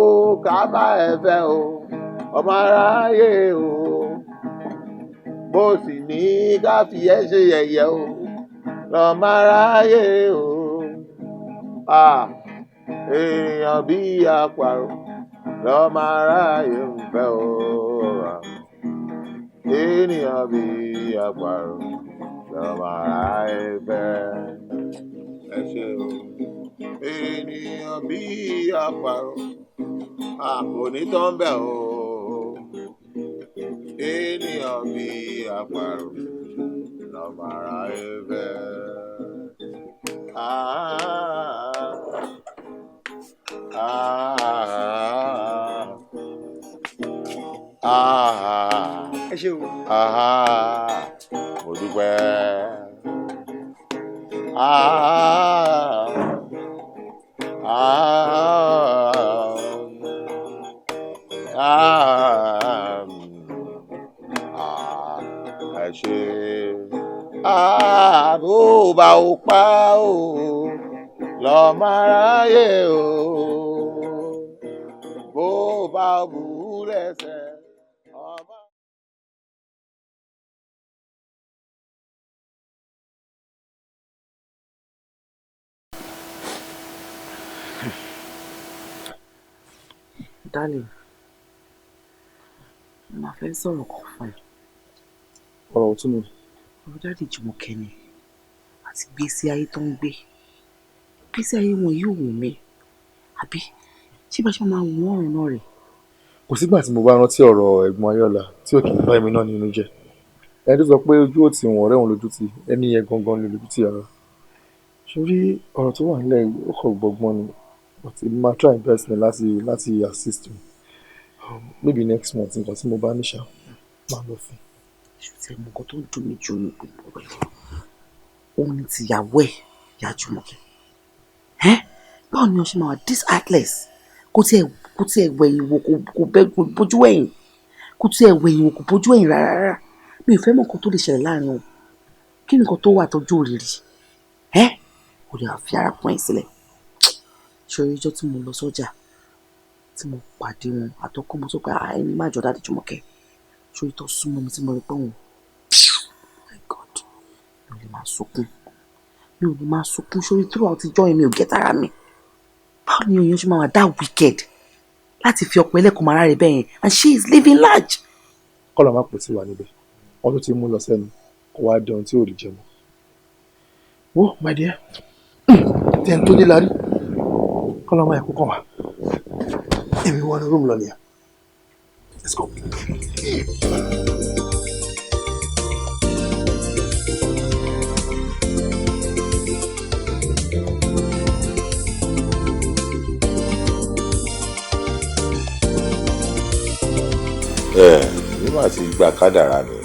ká bá ẹ fẹ́ o, ọmọ aráyé o. Bó sì ní ká fi ẹ́ ṣe yẹ̀yẹ́ o, lọ́mọ aráyé o. À, èèyàn bí àparò lọ́mọ aráyé ń fẹ́ o. Ènìyàn bí àparò lọ́mọ aráyé ń fẹ́. Ẹ ṣé o. Ènìyàn bí àparò, a kò ní tán bẹ́ẹ̀ o. Ènìyàn bí àparò lọ́mọ aráyé ń fẹ́. Ah, ah, ah, Ẹ ṣé o. ah, mo dúpẹ́. Ah, ah, ah, ah, ẹ ṣé. Ah, bó bá ò pa ó, lọ́mọ aráyé o. Bó bá ò bù ú lẹ́sẹ̀, ọmọ. Darling, mo máa fẹ́ sọ̀rọ̀ kan fún ẹ. Ọ̀rọ̀ ọ̀tún ni. Ọ̀rọ̀ Daddy Jùmọ̀kẹ́ ni àti ìgbésí ayé tó ń gbé. Ìgbésí ayé wọn yóò wù mí. Àbí ṣé bá ṣe máa wù wọ́n ọ̀run náà rẹ̀? Kò sígbà tí mo bá rántí ọ̀rọ̀ ẹ̀gbọ́n Ayọ̀ọ́lá tí ò kì í bá èmi náà nínú jẹ́. Ẹni tó sọ pé ojú ò tì wọ́n, ọ̀rẹ́ òun lójú tì, ẹni yẹn gangan ni lójú tì ara. Sórí ọ̀rọ̀ tó wà nílẹ̀ yìí, ó kàn gbọ́gbọ́n ni. But ma try best mi láti assist me. Maybe next month nǹkan tí mo bá ní ṣá máa lọ fún. Ṣùtì ẹ̀ mọ nǹkan tó ń dùn mí jù ní gbogbo rẹ̀, òun ni tìyàwó ẹ̀, ìyá Jùmọ̀kẹ́. Ẹ́, báwo ni wọ́n ṣe máa wà this heartless? Kò tiẹ̀ wẹ̀yìn wò, kò bẹ́ kò bójú wẹ̀yìn, kò tiẹ̀ wẹ̀yìn wò, kò bójú wẹ̀yìn rárá rárá. Mi ò fẹ́ mọ̀ nǹkan tó lè ṣẹlẹ̀ láàrin wọn. Kí ni nǹkan tó wà tọ́jú òrìrì ẹ́? Kò lè fi arákùnrin sílẹ̀. Ṣòro ijọ́ tí mo lọ sọ́jà tí mo pàdé wọn àtọkọ, mo sọ pé, "Ah, ẹni má jọ daddy Jùmọ̀kẹ́." Ṣòro tó súnmọ́ mi tí mo rí pé òun, my God, mi ò lè máa sunkún, mi ò lè máa sunkún. Ṣòro throughout ìjọ yẹn, mi ò get ara mi. Báwo ni èèyàn ṣe máa wà that wicked láti fi ọkọ ẹlẹ́kùn mara rẹ̀ bẹ́ẹ̀ yẹn? And she is living large. Kọ́lọ̀ má pò sí wa níbẹ̀. Wọ́n tún ti mú lọ sẹ́nu kó wá dán tí ò lè jẹ mọ́. Wo, my dear, tẹ̀ ń tó dé la rí, kọ́lọ̀ má yẹ kó kàn wá. Èmi wọ́n ní room lọ nìyà. Let's go. Ẹ nígbà tí gba kádàrá mi,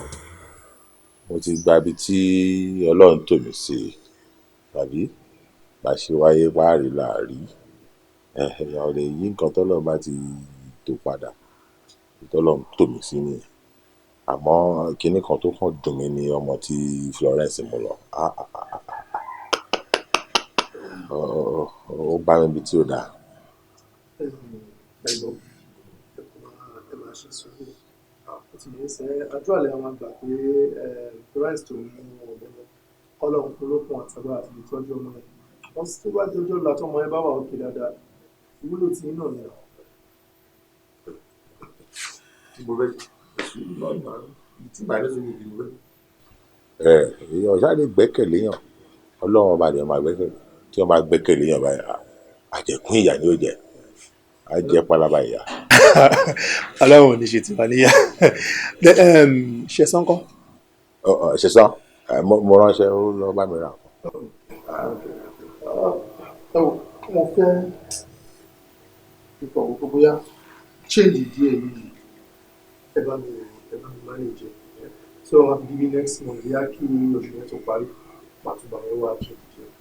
mo ti gba ibi tí Ọlọ́run tò mí sí, tàbí bá ṣe wáyé páàrí láàrí. Èèyàn ò lè yí nǹkan tọ́lọ́run bá ti tò padà. Tọ́lọ́run tò mí sí nìyẹn. Àmọ́ kinní kan tó kàn dùn mí ni ọmọ tí Florence mú lọ. Ah, ah, ah, ah. Ó bá mi ibi tí ò dáa. Ẹ̀gbọ́n, ẹ máa ṣe sùúrù. Ó ti yẹn sẹ àdúrà lẹ́yìn máa gbà pé Florence tó mú ọ̀bẹ lọ, Ọlọ́run fún lókun àtàgbà àti lè tọ́jú ọmọ yẹn. Wọ́n tó bá di ọjọ́ ọ̀la, tọ́mọ yẹn bá wà òkè dáadáa, ìwúlò tí ń náà nìyà. Mo fẹ́ sùúrù náà ní tí màá ní sùúrù kí mo fẹ́. Ẹ èèyàn ṣáà lè gbẹ́kẹ̀lé yàn, Ọlọ́run ọba rẹ̀ máa gbẹ́kẹ̀lé. Tí wọ́n bá gbẹ́kẹ̀lé yàn báyìí, àjẹkún ìyà ni ó jẹ, á jẹ́ pálábá ìyà. Ọlọ́run ò ní ṣe tiwa níyà. Ṣẹ̀san kọ́? Ṣẹ̀san, mo ránṣẹ́, ó lọ bá mi rà. Mo fẹ́ ipò òkú bóyá change díẹ̀ yìí, ẹ bá mi manage ẹ. So wọn fi bí next month, bóyá kí oṣù yẹn tó parí, màá tún bá yẹn wá change díẹ̀.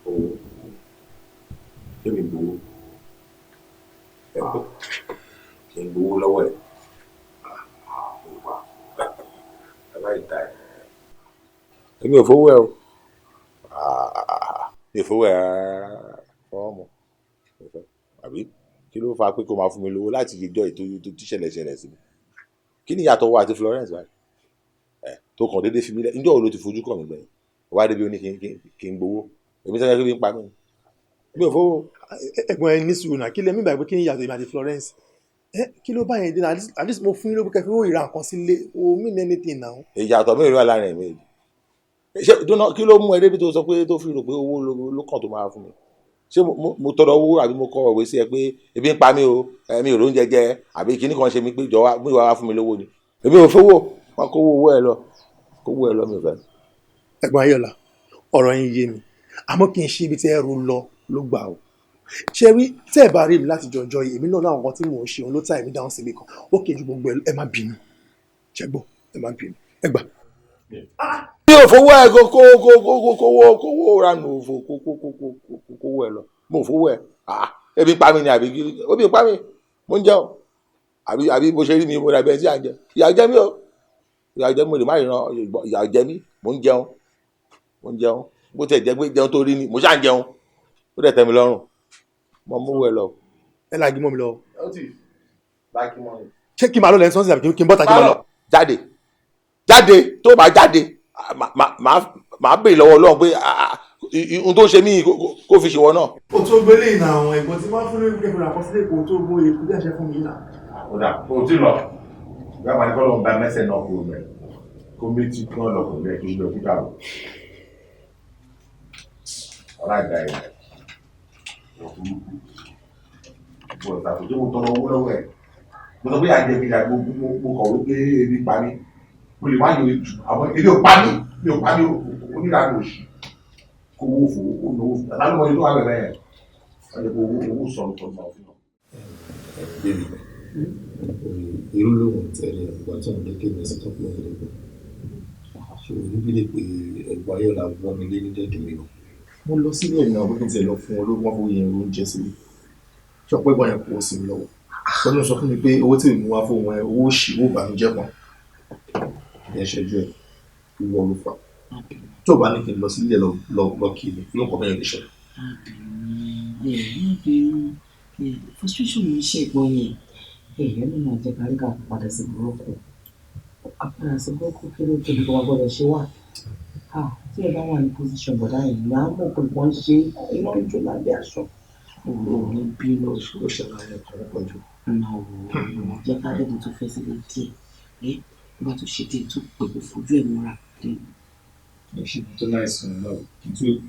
Owó kí ni gbowó kí n gbowó lọ́wọ́ ẹ̀ aláìda ẹ̀? Èmi ò fowó ẹ o, mi ò fowó ẹ rárá fọwọ́ mọ́. Àbí kí ló fa pé kó máa fún mi lówó láti ìjọ ètò tó ṣẹlẹ̀ ṣẹlẹ̀ sí mi? Kí ni ìyàtọ̀ wa àti Florence báyìí ẹ tó kàn déédéé fi mí lẹ̀? Ǹjọ́ wo ló ti fojú kàn mí gbẹ̀yìn wá débi ó ní kí n gbowó? Èmi sẹ́yìn kí n pa mí, mi ò fowó. Ẹ̀gbọ́n, ẹ ní sùúrù náà. Kí lẹ mí báyìí pé kí ni ìyàtọ̀ èmi àti Florence? Ẹ kí ló bá yẹn dé náà? At least mo fún yín lówó kẹfí owó ìra nǹkan sílé o, mean anything now. Ìyàtọ̀ mélòó wà láàrin ẹ̀mí? Ṣé dúnà, kí ló mú ẹ débi tó sọ pé tó fi rò pé owó ló kàn tó máa fún mi? Ṣé mo tọrọ owó àbí mo kọ ìwé sí ẹ pé ebi ń pa mí o, mi ò róúnjẹ jẹ, àbí kíní kan ṣe mí pé jọ wá mú ìwà wá fún mi lówó ni? Èmi ò fowó wọn. Kówó owó ẹ lọ, kówó ẹ lọ, mi ò fẹ́. Ẹ̀gbọ́n Ayọ̀lá, ọ̀rọ̀ yín yé mi, àmọ́ kì í ṣe ibi tí ẹrù lọ ló gbà o. Ṣe rí, tẹ́ ẹ̀ bá rí mi láti jọjọ yìí, èmi náà láwọn kan tí mò ń ṣe, òun ló tà èmi dáhùn síbi kan. Ó kejì gbogbo ẹ, ẹ má bínú, ṣẹgbọ́, ẹ má bínú, ẹ gbà. Mi ò fowó ẹ. Kó kó kó kó kó kówó kówó ranù òfò, kó kó kó kó kó kówó ẹ lọ. Mo ò fowó ẹ. Ebi ń pa mí ni àbí kí? Ebi ń pa mí, mo ń jẹun. Àbí bó ṣe rí mi, mo dàbí ẹ tí à ń jẹ? Ìyà jẹ mí o, ìyà jẹ mí, mo lè má ríran. Ìyà jẹ mí, mo ń jẹun, mo ń jẹun. Bó tẹ̀ jẹ́ pé jẹun tó rí ni mo ṣáà ń jẹun, ó dẹ̀ tẹ́ mi lọ́rùn. Mo mú ẹ lọ. Ẹ lági mọ́ mi lọ. Ó ti lági mọ́ mi. Ṣé kí n máa lọ lẹ́yìn sọ́nsìn àbí kí n bọ́ta kí n máa lọ? Jáde, jáde. Tó bá jáde, màá béèrè lọ́wọ́ Ọlọ́run pé ohun tó ṣe mí kó fi ṣèwọ náà. O tó gbélé ìnà àwọn ẹ̀gbọ́n tí wọ́n fún lórí kẹfìrà àkọsílẹ̀ kò tó gbó èkó bí àṣẹ fún mi náà. Ó dà, kó o tí lọ. Ìgbà máa ní kọ́ ló ń ba mẹ́sẹ̀ náà kúrò mẹ́, kó méjì kí wọ́n lọ kò lẹ́ kí lọ kú dàrú. Ọ̀rá ìgbà yẹn bọ̀ ìtàkùn tó mo tọrọ owó lọ́wọ́ ẹ̀, mo sọ pé àjẹbí ìyá mo kọ̀wé pé ebi pa mí, mo lè má yọ ètù, àmọ́ ebi ò pa mí, mi ò pa mí. Onírànú òṣì, kówó fò ó náwó fò àtàlùmọ̀ yìí tó wà bẹ̀rẹ̀ yẹn. Àdébò owó sọ̀rọ̀ tó máa fún ọ. Bébì mi, irú lòun tẹ̀lé ìgbà tó ń lékè mi sí tọ́pù ọ̀hún lẹ́gbẹ̀ẹ́. Ṣé o níbi lè pe ẹ̀gbọ́n ayọ̀lá wọ́n mi lé ní dẹ́dùn mi lọ? Mo lọ sílé ẹ̀ náà bókè tiẹ̀ lọ fún wọn lówó wọn fún yẹn oúnjẹ sílé. Ṣé ọ̀pọ̀ ẹ̀gbọ́n yẹn kó sí mi lọ́wọ́? Tọ́lú sọ fún mi pé owó tí èmi wá fún wọn owó òṣì owó ìbànújẹ́ kan. Ẹ ṣẹ́jú ẹ̀ ìwọ ló fà. Tó o bá ní kí n lọ sílé lọ kí mi, ló ń kọ́ bẹ́ẹ̀ lè ṣẹlẹ̀. Frustration mi ṣe ìgbọ́n yẹn. Èèyàn ló máa jẹ́ káríkà padà sí burúkú. Àpadà sí burúkú kí ló tóbi kó máa gbọ́dọ̀ ṣe wà. Tí ẹ bá wà ní position bọ̀dá yìí, máa mọ̀ pé wọ́n ń ṣe iná ń jó lábẹ́ aṣọ. Òun ní bínú. Ó ṣàlàyé ẹ̀kọ́ pọ̀ jù. Náà wò ó jẹ́ ká dẹ́gun tó fẹ́ sílé díẹ̀. Ẹ́ bá tó ṣe díẹ̀ tó pè kó fojú ẹ̀ mọ́ra. Ẹ ṣe tó náà sùn náà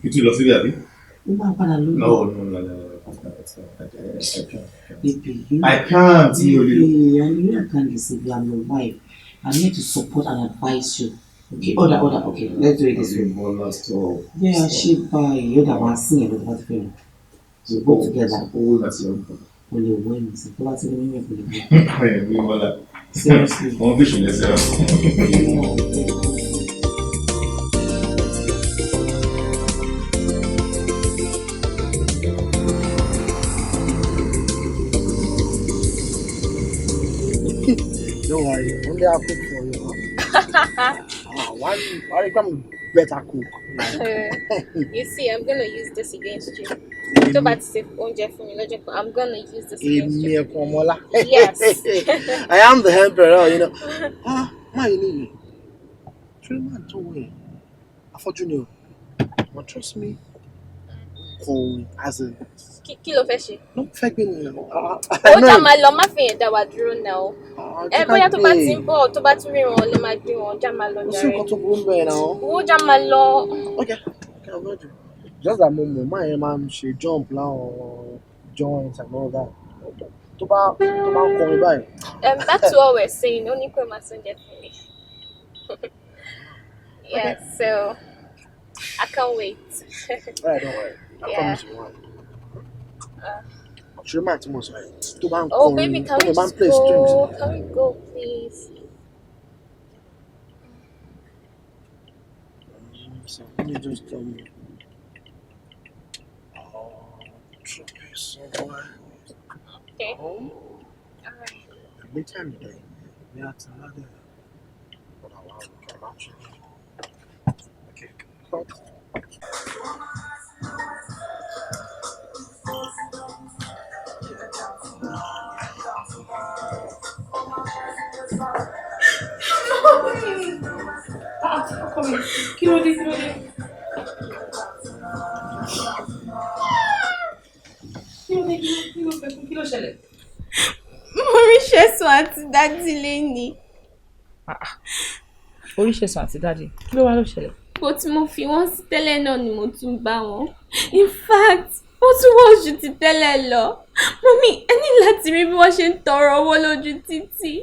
kí tún lọ síbi àbí? Ó máa padà lórí. No, no, no, no, I can't. Baby, you know, I can't. Baby, I know I can't listen. I'm your wife. I'm here to support and advise you. Okay, order, order. Okay, let's do it this way. Yeah, she buy. You that one sing it with film. We go together. Owó láti ọdún. O lè wọ ẹ̀mí sí. Tó bá ti rí mímí kò lè wọ. Seriously. Wọ́n fi ṣùlẹ̀ sí ọ. Don't worry, only I'll cook for you. Huh? Why you come better cook? You see, I'm gonna use this against you. Tó bá ti ṣe oúnjẹ fún mi lọ́jọ́ kan, I'm gonna use this against Èmi you. ẹ̀kún ọmọlá. Yes. I am the emperor, you know. Ah, má yìí nìyí. Ṣé máa tó wọ̀ yẹn? Afọ́jú ni o. But trust me, kò as in. Kí ló fẹ́ ṣe? Ló fẹ́ gbé mi nà. Ó já máa lọ, má fi yẹn dá wa dúró náà o. Ẹ bóyá tó bá ti ń bọ̀, tó bá tún rí wọn, ló máa gbé wọn, já máa lọ Kò sí jàre. nǹkan tó burú ń bẹ̀rẹ̀ náà. Owó já máa lọ. Okay, okay, I'll go. Just that mo mọ̀, máa yẹn máa ń ṣe jump láwọn joints and all that. Tó bá ń kọrin báyìí. Back to what we're saying, ó ní pé máa ṣe oúnjẹ fún mi. Yeah, so I can't wait. Alright, don't worry. I Yeah. promise you one. Ṣé máa tí mo sọ yìí? Tó bá ń Oh, kọrin, baby, can tó we bá ń just play strings. go? Can we go, please? So let me just drop you somewhere. Okay. All right. The meantime, then, we are to another. But I will come out. Okay. Cut. Ah, ọkọ mi, kí ló dé, kí ló dé? Kí ló dé, kí ló fẹ́ kí ló ṣẹlẹ̀? Mo rí Ṣẹ̀sùn àti dádì léni. Oríṣẹ̀sùn àti dádì, kí ló wá ló ṣẹlẹ̀? Bó tí mo fi wọ́n sí tẹ́lẹ̀ náà ni mo tún bá wọn. In fact, wọ́n tún wọ́n jù ti tẹ́lẹ̀ lọ. Mọ́mí, ẹ ní láti rí bí wọ́n ṣe ń tọrọ owó lójú títì.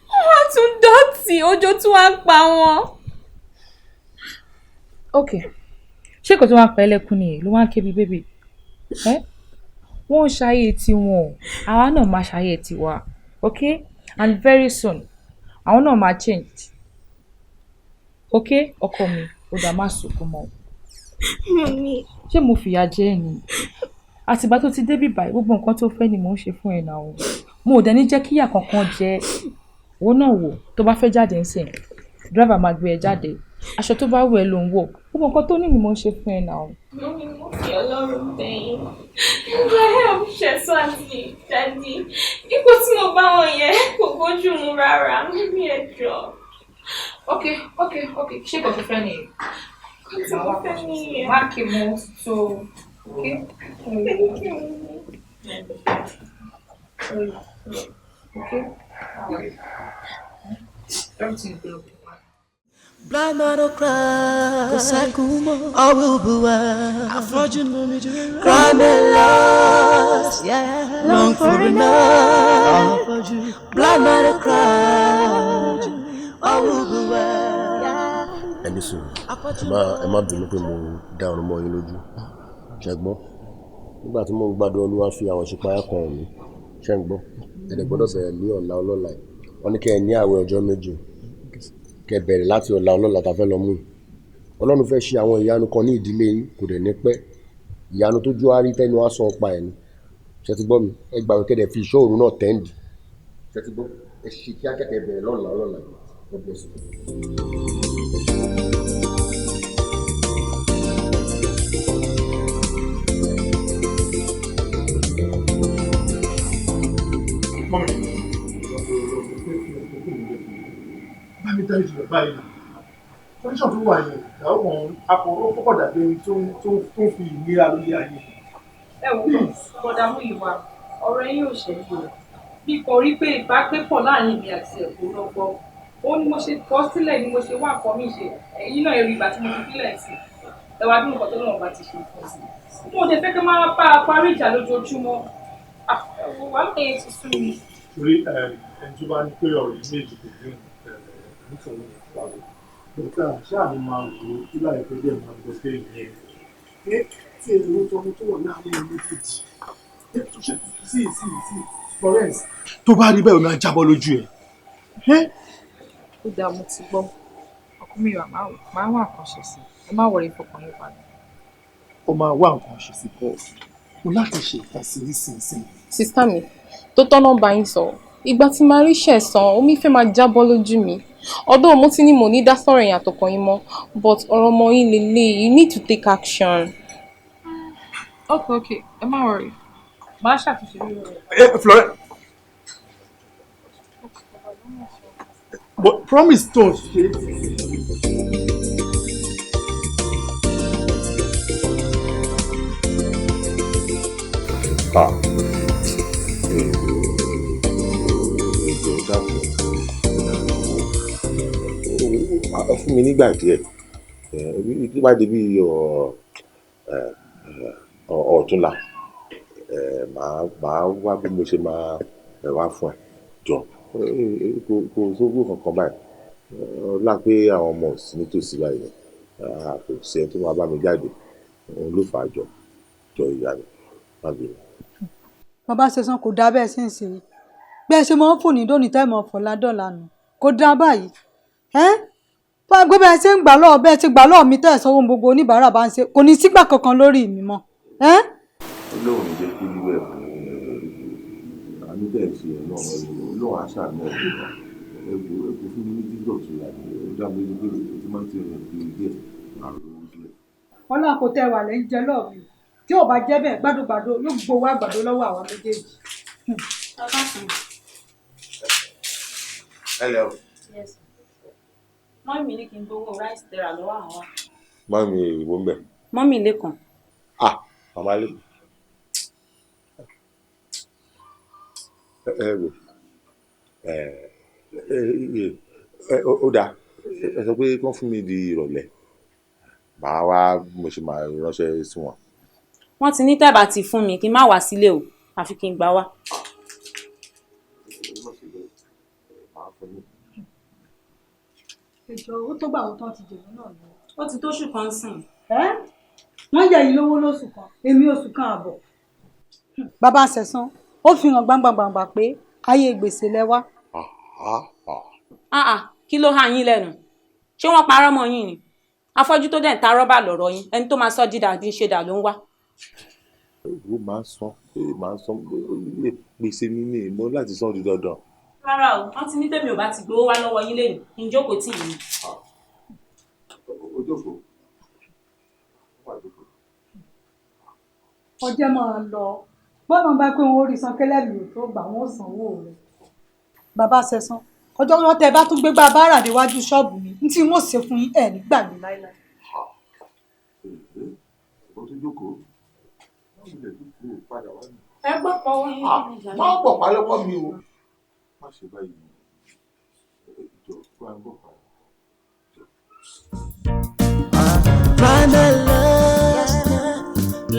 Wọ́n wá tún dọ̀tí, ọjọ́ tún wá ń pa wọ́n. Ok, ṣé kò tó wá pa ẹlẹ́kùn nìyẹn ló wá ń ké bí bébì? Ẹ́ wọ́n ń ṣayé tiwọn o, àwa náà máa ṣayé tiwa, ok? And very soon, àwọn náà máa change. Ok, ọkọ mi, ó dà má sunkún mọ́. Mọ́mí. Ṣé mo fìyà jẹ ẹ́ ni? Àtìgbà tó ti débí báyìí, gbogbo nǹkan tó fẹ́ ni mò ń ṣe fún ẹ náà o. Mo ò dẹ̀ ní jẹ́ kíyà kankan jẹ ẹ́. Wo náà wò, tó bá fẹ́ jáde ńsìn, dírẹ́fà máa gbé ẹ jáde. Aṣọ tó bá wù ẹ́ ló ń wọ̀. Gbogbo nǹkan tó ní ni mò ń ṣe fún ẹ náà o. Mọ́mí, mo fi Ọlọ́run bẹ̀ yín. Mo bá help Ṣẹ̀sùn àti dádì. Ipò tí mo bá wọn yẹn kò bójú mu rárá. Mọ́mí, ẹ jọ̀ọ́. Ok, ok, ok. Ṣé kò tó fẹ́ nìyẹn? Kò tí mo fẹ́ nìyẹn. Má kí mo tó. Ok. Thank you. Okay. Everything is gonna be fine. Blind man don't cry. Kò sẹ́kún mọ́. All will be well. Àfọ́jú mú mi dúró. Cry me lost. Yeah. Long for enough. Àfọ́jú. Blind man don't cry. All will be well. Ẹ ní sùúrù, ẹ má bínú pé mo dá ọ̀run mọ́ yín lójú, ṣẹ́gbọ́n. Nígbà tí mò ń gbàdúrà, Olúwa fi àwọn ìṣípayá kan hàn mí. Ṣé ń gbọ́? Ẹ dẹ̀ gbọ́dọ̀ bẹ̀rẹ̀ ní ọ̀la ọlọ́la yìí. Wọ́n ní kẹ́ ẹ ní àwẹ̀ ọjọ́ 7, kẹ́ ẹ bẹ̀rẹ̀ láti ọ̀la ọlọ́la tá a fẹ́ lọ mú yìí. Ọlọ́run fẹ́ ṣe àwọn ìyanu kan ní ìdílé yín, kò dẹ̀ ní pẹ́. Ìyanu tó jó á rí tẹ́nu á sọ ọpa ẹ̀ ni. Ṣé ti gbọ́ mi? Ẹ gbàgbé kẹ́ ẹ dẹ̀ fi ìṣọ́ òru náà tẹ́ǹdì. Ṣé ti gbọ́? Ẹ ṣe kíákíá kẹ́ ẹ bẹ̀rẹ̀ lọ́la ọlọ́la yìí. God bless you. Mọ́mí, bá mi dájú rẹ̀ báyìí náà. Kọ́ndíṣọ̀n tó wà yẹn, ìyàwó kan akọ ó kọ́kọ́ dàbí ẹni tó ń fi ìnira lórí ayé. Ẹ wò ó, bọ̀dà Múyìwá, ọ̀rọ̀ yín ò ṣe yìí o. Bí kò rí pé ìbágbépọ̀ láàrin mi àti ẹ̀kọ́ lọ́gbọ́. Ó ní mo ṣe kọ́ sílẹ̀ ni mo ṣe wá nǹkan mi ṣe. Ẹ̀yin náà rí ìgbà tí mo fi sílẹ̀ sí. Ẹ wá bí nǹkan tó lọ́wọ́ bá ti ṣe fún sí. Mo ò dẹ̀ fẹ́ kí n máa bá a parí ìjà lójoojúmọ́. Wàhálà yẹn ti sú mi. Torí ẹni tó bá ní pé ọ̀rọ̀ yìí méjì kò ní nítorí ìpàdé. Dókítà ṣáà ni máa wò ó kí láìpẹ́ díẹ̀ máa gbọ́ pé ìyẹn. Ẹ tí èrò tọmọ tó wà láàárín ọmọ méjèèjì. Sí sí sí Florence. Tó bá rí bẹ́ẹ̀ omi á jábọ́ lójú ẹ̀. Ó dáa, mo ti gbọ́. Ọkọ mi wà máa wá nǹkan ṣe sí. Ẹ má wọrí, fọkàn yín balẹ̀. Ó máa wá nǹkan ṣe sí pọ̀. Mo láti ṣe nǹkan sí nísinsìnyí. Sister mi, tó tọ́nà bá yín sọ, ìgbà tí màá rí ṣẹ̀sán, omi fẹ́ máa jábọ́ lójú mi. Although mo ti ní mo ní dá sọ̀rọ̀ ẹ̀yìn àtọkàn yín mọ́, but ọ̀rọ̀ ọmọ yín lélẹ̀, you need to take action. Okay, ẹ má worry. Màá ṣàtúnṣe lórí ọ̀rọ̀. Ẹ Florence. But promise tó ń ṣe. Ah. Ètò dàpọ̀ fún mi nígbà díẹ̀ tó bá di bí ọ̀túnla, màá wá bí mo ṣe máa wá fún ẹ. Jọ, kò sówó kankan báyìí, ọlá pé àwọn ọmọ ò sí nítòsí báyìí, kò sí ẹni tó máa bá mi jáde, òun ló fà á. Jọ jọ, ìyá mi, má bínú. Bàbá Ṣẹ̀san, kò dáa bẹ́ẹ̀ sí ń ṣe bí ẹ ṣe máa ń fò ní dóní tẹ́ẹ̀mọ̀ fọ̀lá dọ̀là nù, kò dáa báyìí. Ẹ́ gbé bẹ́ẹ̀ ṣe ń gbà lọ́ọ̀ bẹ́ẹ̀ ṣe gbà lọ́ọ̀ mi tẹ́ ẹ̀ sanwó gbogbo oníbàárà bá ń ṣe, kò ní sígbà kankan lórí mi mọ́. Ọlọ́run ní jẹ́ kí wíwẹ̀ fún àánú tẹ̀ ṣe ẹ̀ náà, Ọlọ́run á ṣàánú ẹ̀. Ẹ̀bù ẹ̀bù fún mi ní dídọ̀ tó yà ní ó dá mi lójú pé tí máa ń ti rìn kiri díẹ̀ máa rówó díẹ̀. Ọlọ́run kò tẹ wà lẹ́yìn jẹ́ lọ́ọ̀ mi, tí ò bá jẹ́ bẹ́ẹ̀ gbádùgbàdò yóò gbowó àgbàdo lọ́wọ́ àwa méjèèjì. Hello. Yes. Mọ́mì ní kí n gbowó rice tẹ́ra lọ́wọ́ àwọn. Mọ́mì ìwọ ń bẹ̀. Mọ́mì Lẹ́kàn. Ah, màmá Lẹ́kàn. Ẹ wò ẹ ẹ ó dáa, ẹ sọ pé kí wọ́n fún mi di ìrọ̀lẹ́, màá wá mo ṣe máa ránṣẹ́ sí wọn. Wọ́n ti ní tẹ́bà ti fún mi kí n má wá sílé o, àfi kí n gbà wá. Ìjọ ó tó gbà wọ́n tán ti jẹ̀rọ náà lọ. Ó ti tóṣù kan sìn. Ẹ́ wọ́n yẹ yìí lówó lóṣù kan, èmi oṣù kan àbọ̀. Bàbá Ṣẹ̀san, ó fi hàn gbangba-gbangba pé ayé gbèsè lẹ wá. Kí ló há yín lẹ́nu? Ṣé wọ́n parọ́ mọ́ yín ni? Afọ́jú tó dẹ̀ ń ta rọ́bà lọ̀rọ̀ yín, ẹni tó máa sọ dídà bí ń ṣe dà ló ń wá. Owó máa ń san, máa ń san gbèsè mi ní ìmọ̀ láti san di dandan. Rárá o, wọ́n ti ní tèmi ò bá ti gbowó wá lọ́wọ́ yín lẹ́nu, kí n jókòó tì yín. O jókòó. Ọjọ́ máa lọ, bọ́lá bá pé wọn ò rí san kẹlẹ́rì ò tó gbà wọ́n sanwó rẹ̀. Bàbá Ṣẹ̀san, ọjọ́ wọn tẹ bá tún gbégbá báárà déwájú ṣọ́ọ̀bù mi, ní tí wọ́n ṣe fún yín ẹ̀ ní gbàgbé láéláé. Ẹ gbọ́ pọ̀ wọ́n yín. Má pọ̀ pa lọ́wọ́ mi o. Má ṣe báyìí. Jọ kó à ń bọ̀ pa. Find a love,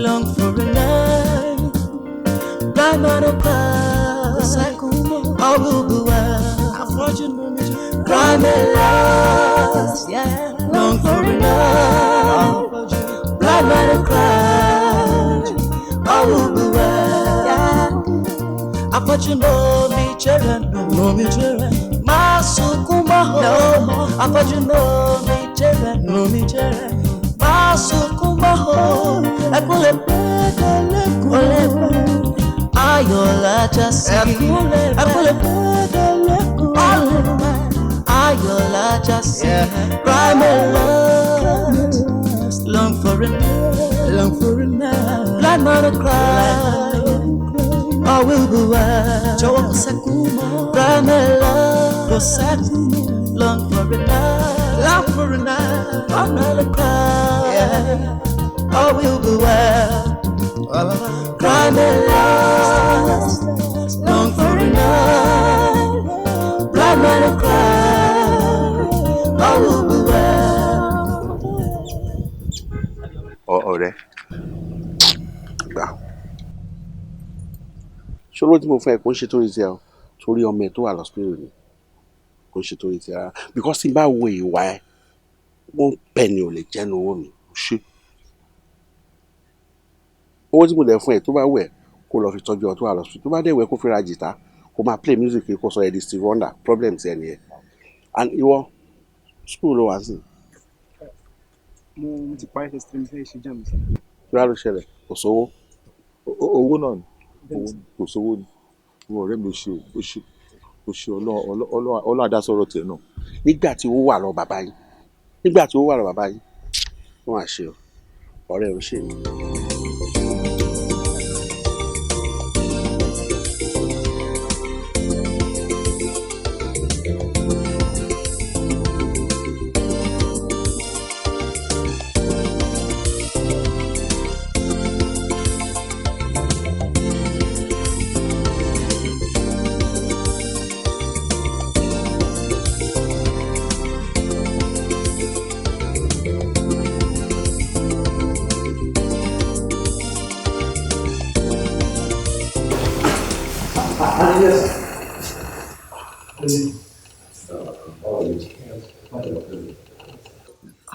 long for a night. Blind man of class, all will be well. Cry me last, long for a night. Blind man of class, all will Afọ́jú lómi jẹ́rẹ̀ nù. Lómi jẹ́rẹ̀. Má sunkún mọ́ o. Afọ́jú lómi jẹ́rẹ̀ nù. Lómi jẹ́rẹ̀. Má sunkún mọ́ o. Ẹkún lè pẹ́ dẹ́lẹ́kùn. Lè pẹ́. Ayọ̀ lájà sí. Ẹkún lè pẹ́ dẹ́lẹ́kùn. Ayọ̀ lájà sí. Cry my love. Long for a night. Long for a night. Blind man to cry. All will be well. Jọ̀wọ́ kò sẹ́kún mọ́. Cry my love. Kò sẹ́kún mọ́. Long for a night. Long for a night. Blind man to cry. All will be well. Cry my love. Long for a night. Blind man to cry. All will be well. Ọ̀rẹ́ gbà, ṣòro tí mo fẹ́ kó ń ṣe torí tiẹ̀ o, torí ọmọ ẹ̀ tó wà lọ́sibítù ni, kò ń ṣe torí tiẹ̀ rárá, because tí n bá wo ìwà ẹ̀, wọ́n pẹ̀ ni ò lè jẹ́nu owó mi. Ṣe owó tí mo lẹ̀ fún ẹ, tó bá wẹ̀ kó lọ fi tọ́jú ọ tó wà lọ́sibítù, tó bá dẹ̀ wẹ̀ kó fi ra jìtá, kó máa play music, kó sọ ẹ di Steve Wonder, problem tiẹ̀ nìyẹn. And ìwọ, school ló wá sí? Mo ti parí test mi, fẹ́ ṣe JAMB sí. Kí wàá ló ṣẹlẹ̀? Kò sówó. Owó náà ni, kò sówó ni. Owó ọ̀rẹ́ mi, ò ṣe, ò ṣe, ò ṣe. Ọlọ́run adásọ̀rọ̀ tiẹ̀ náà. Nígbà tí owó wà lọ bàbá yín, nígbà tí owó wà lọ bàbá yín, wọ́n á ṣe o, ọ̀rẹ́ ò ṣe é.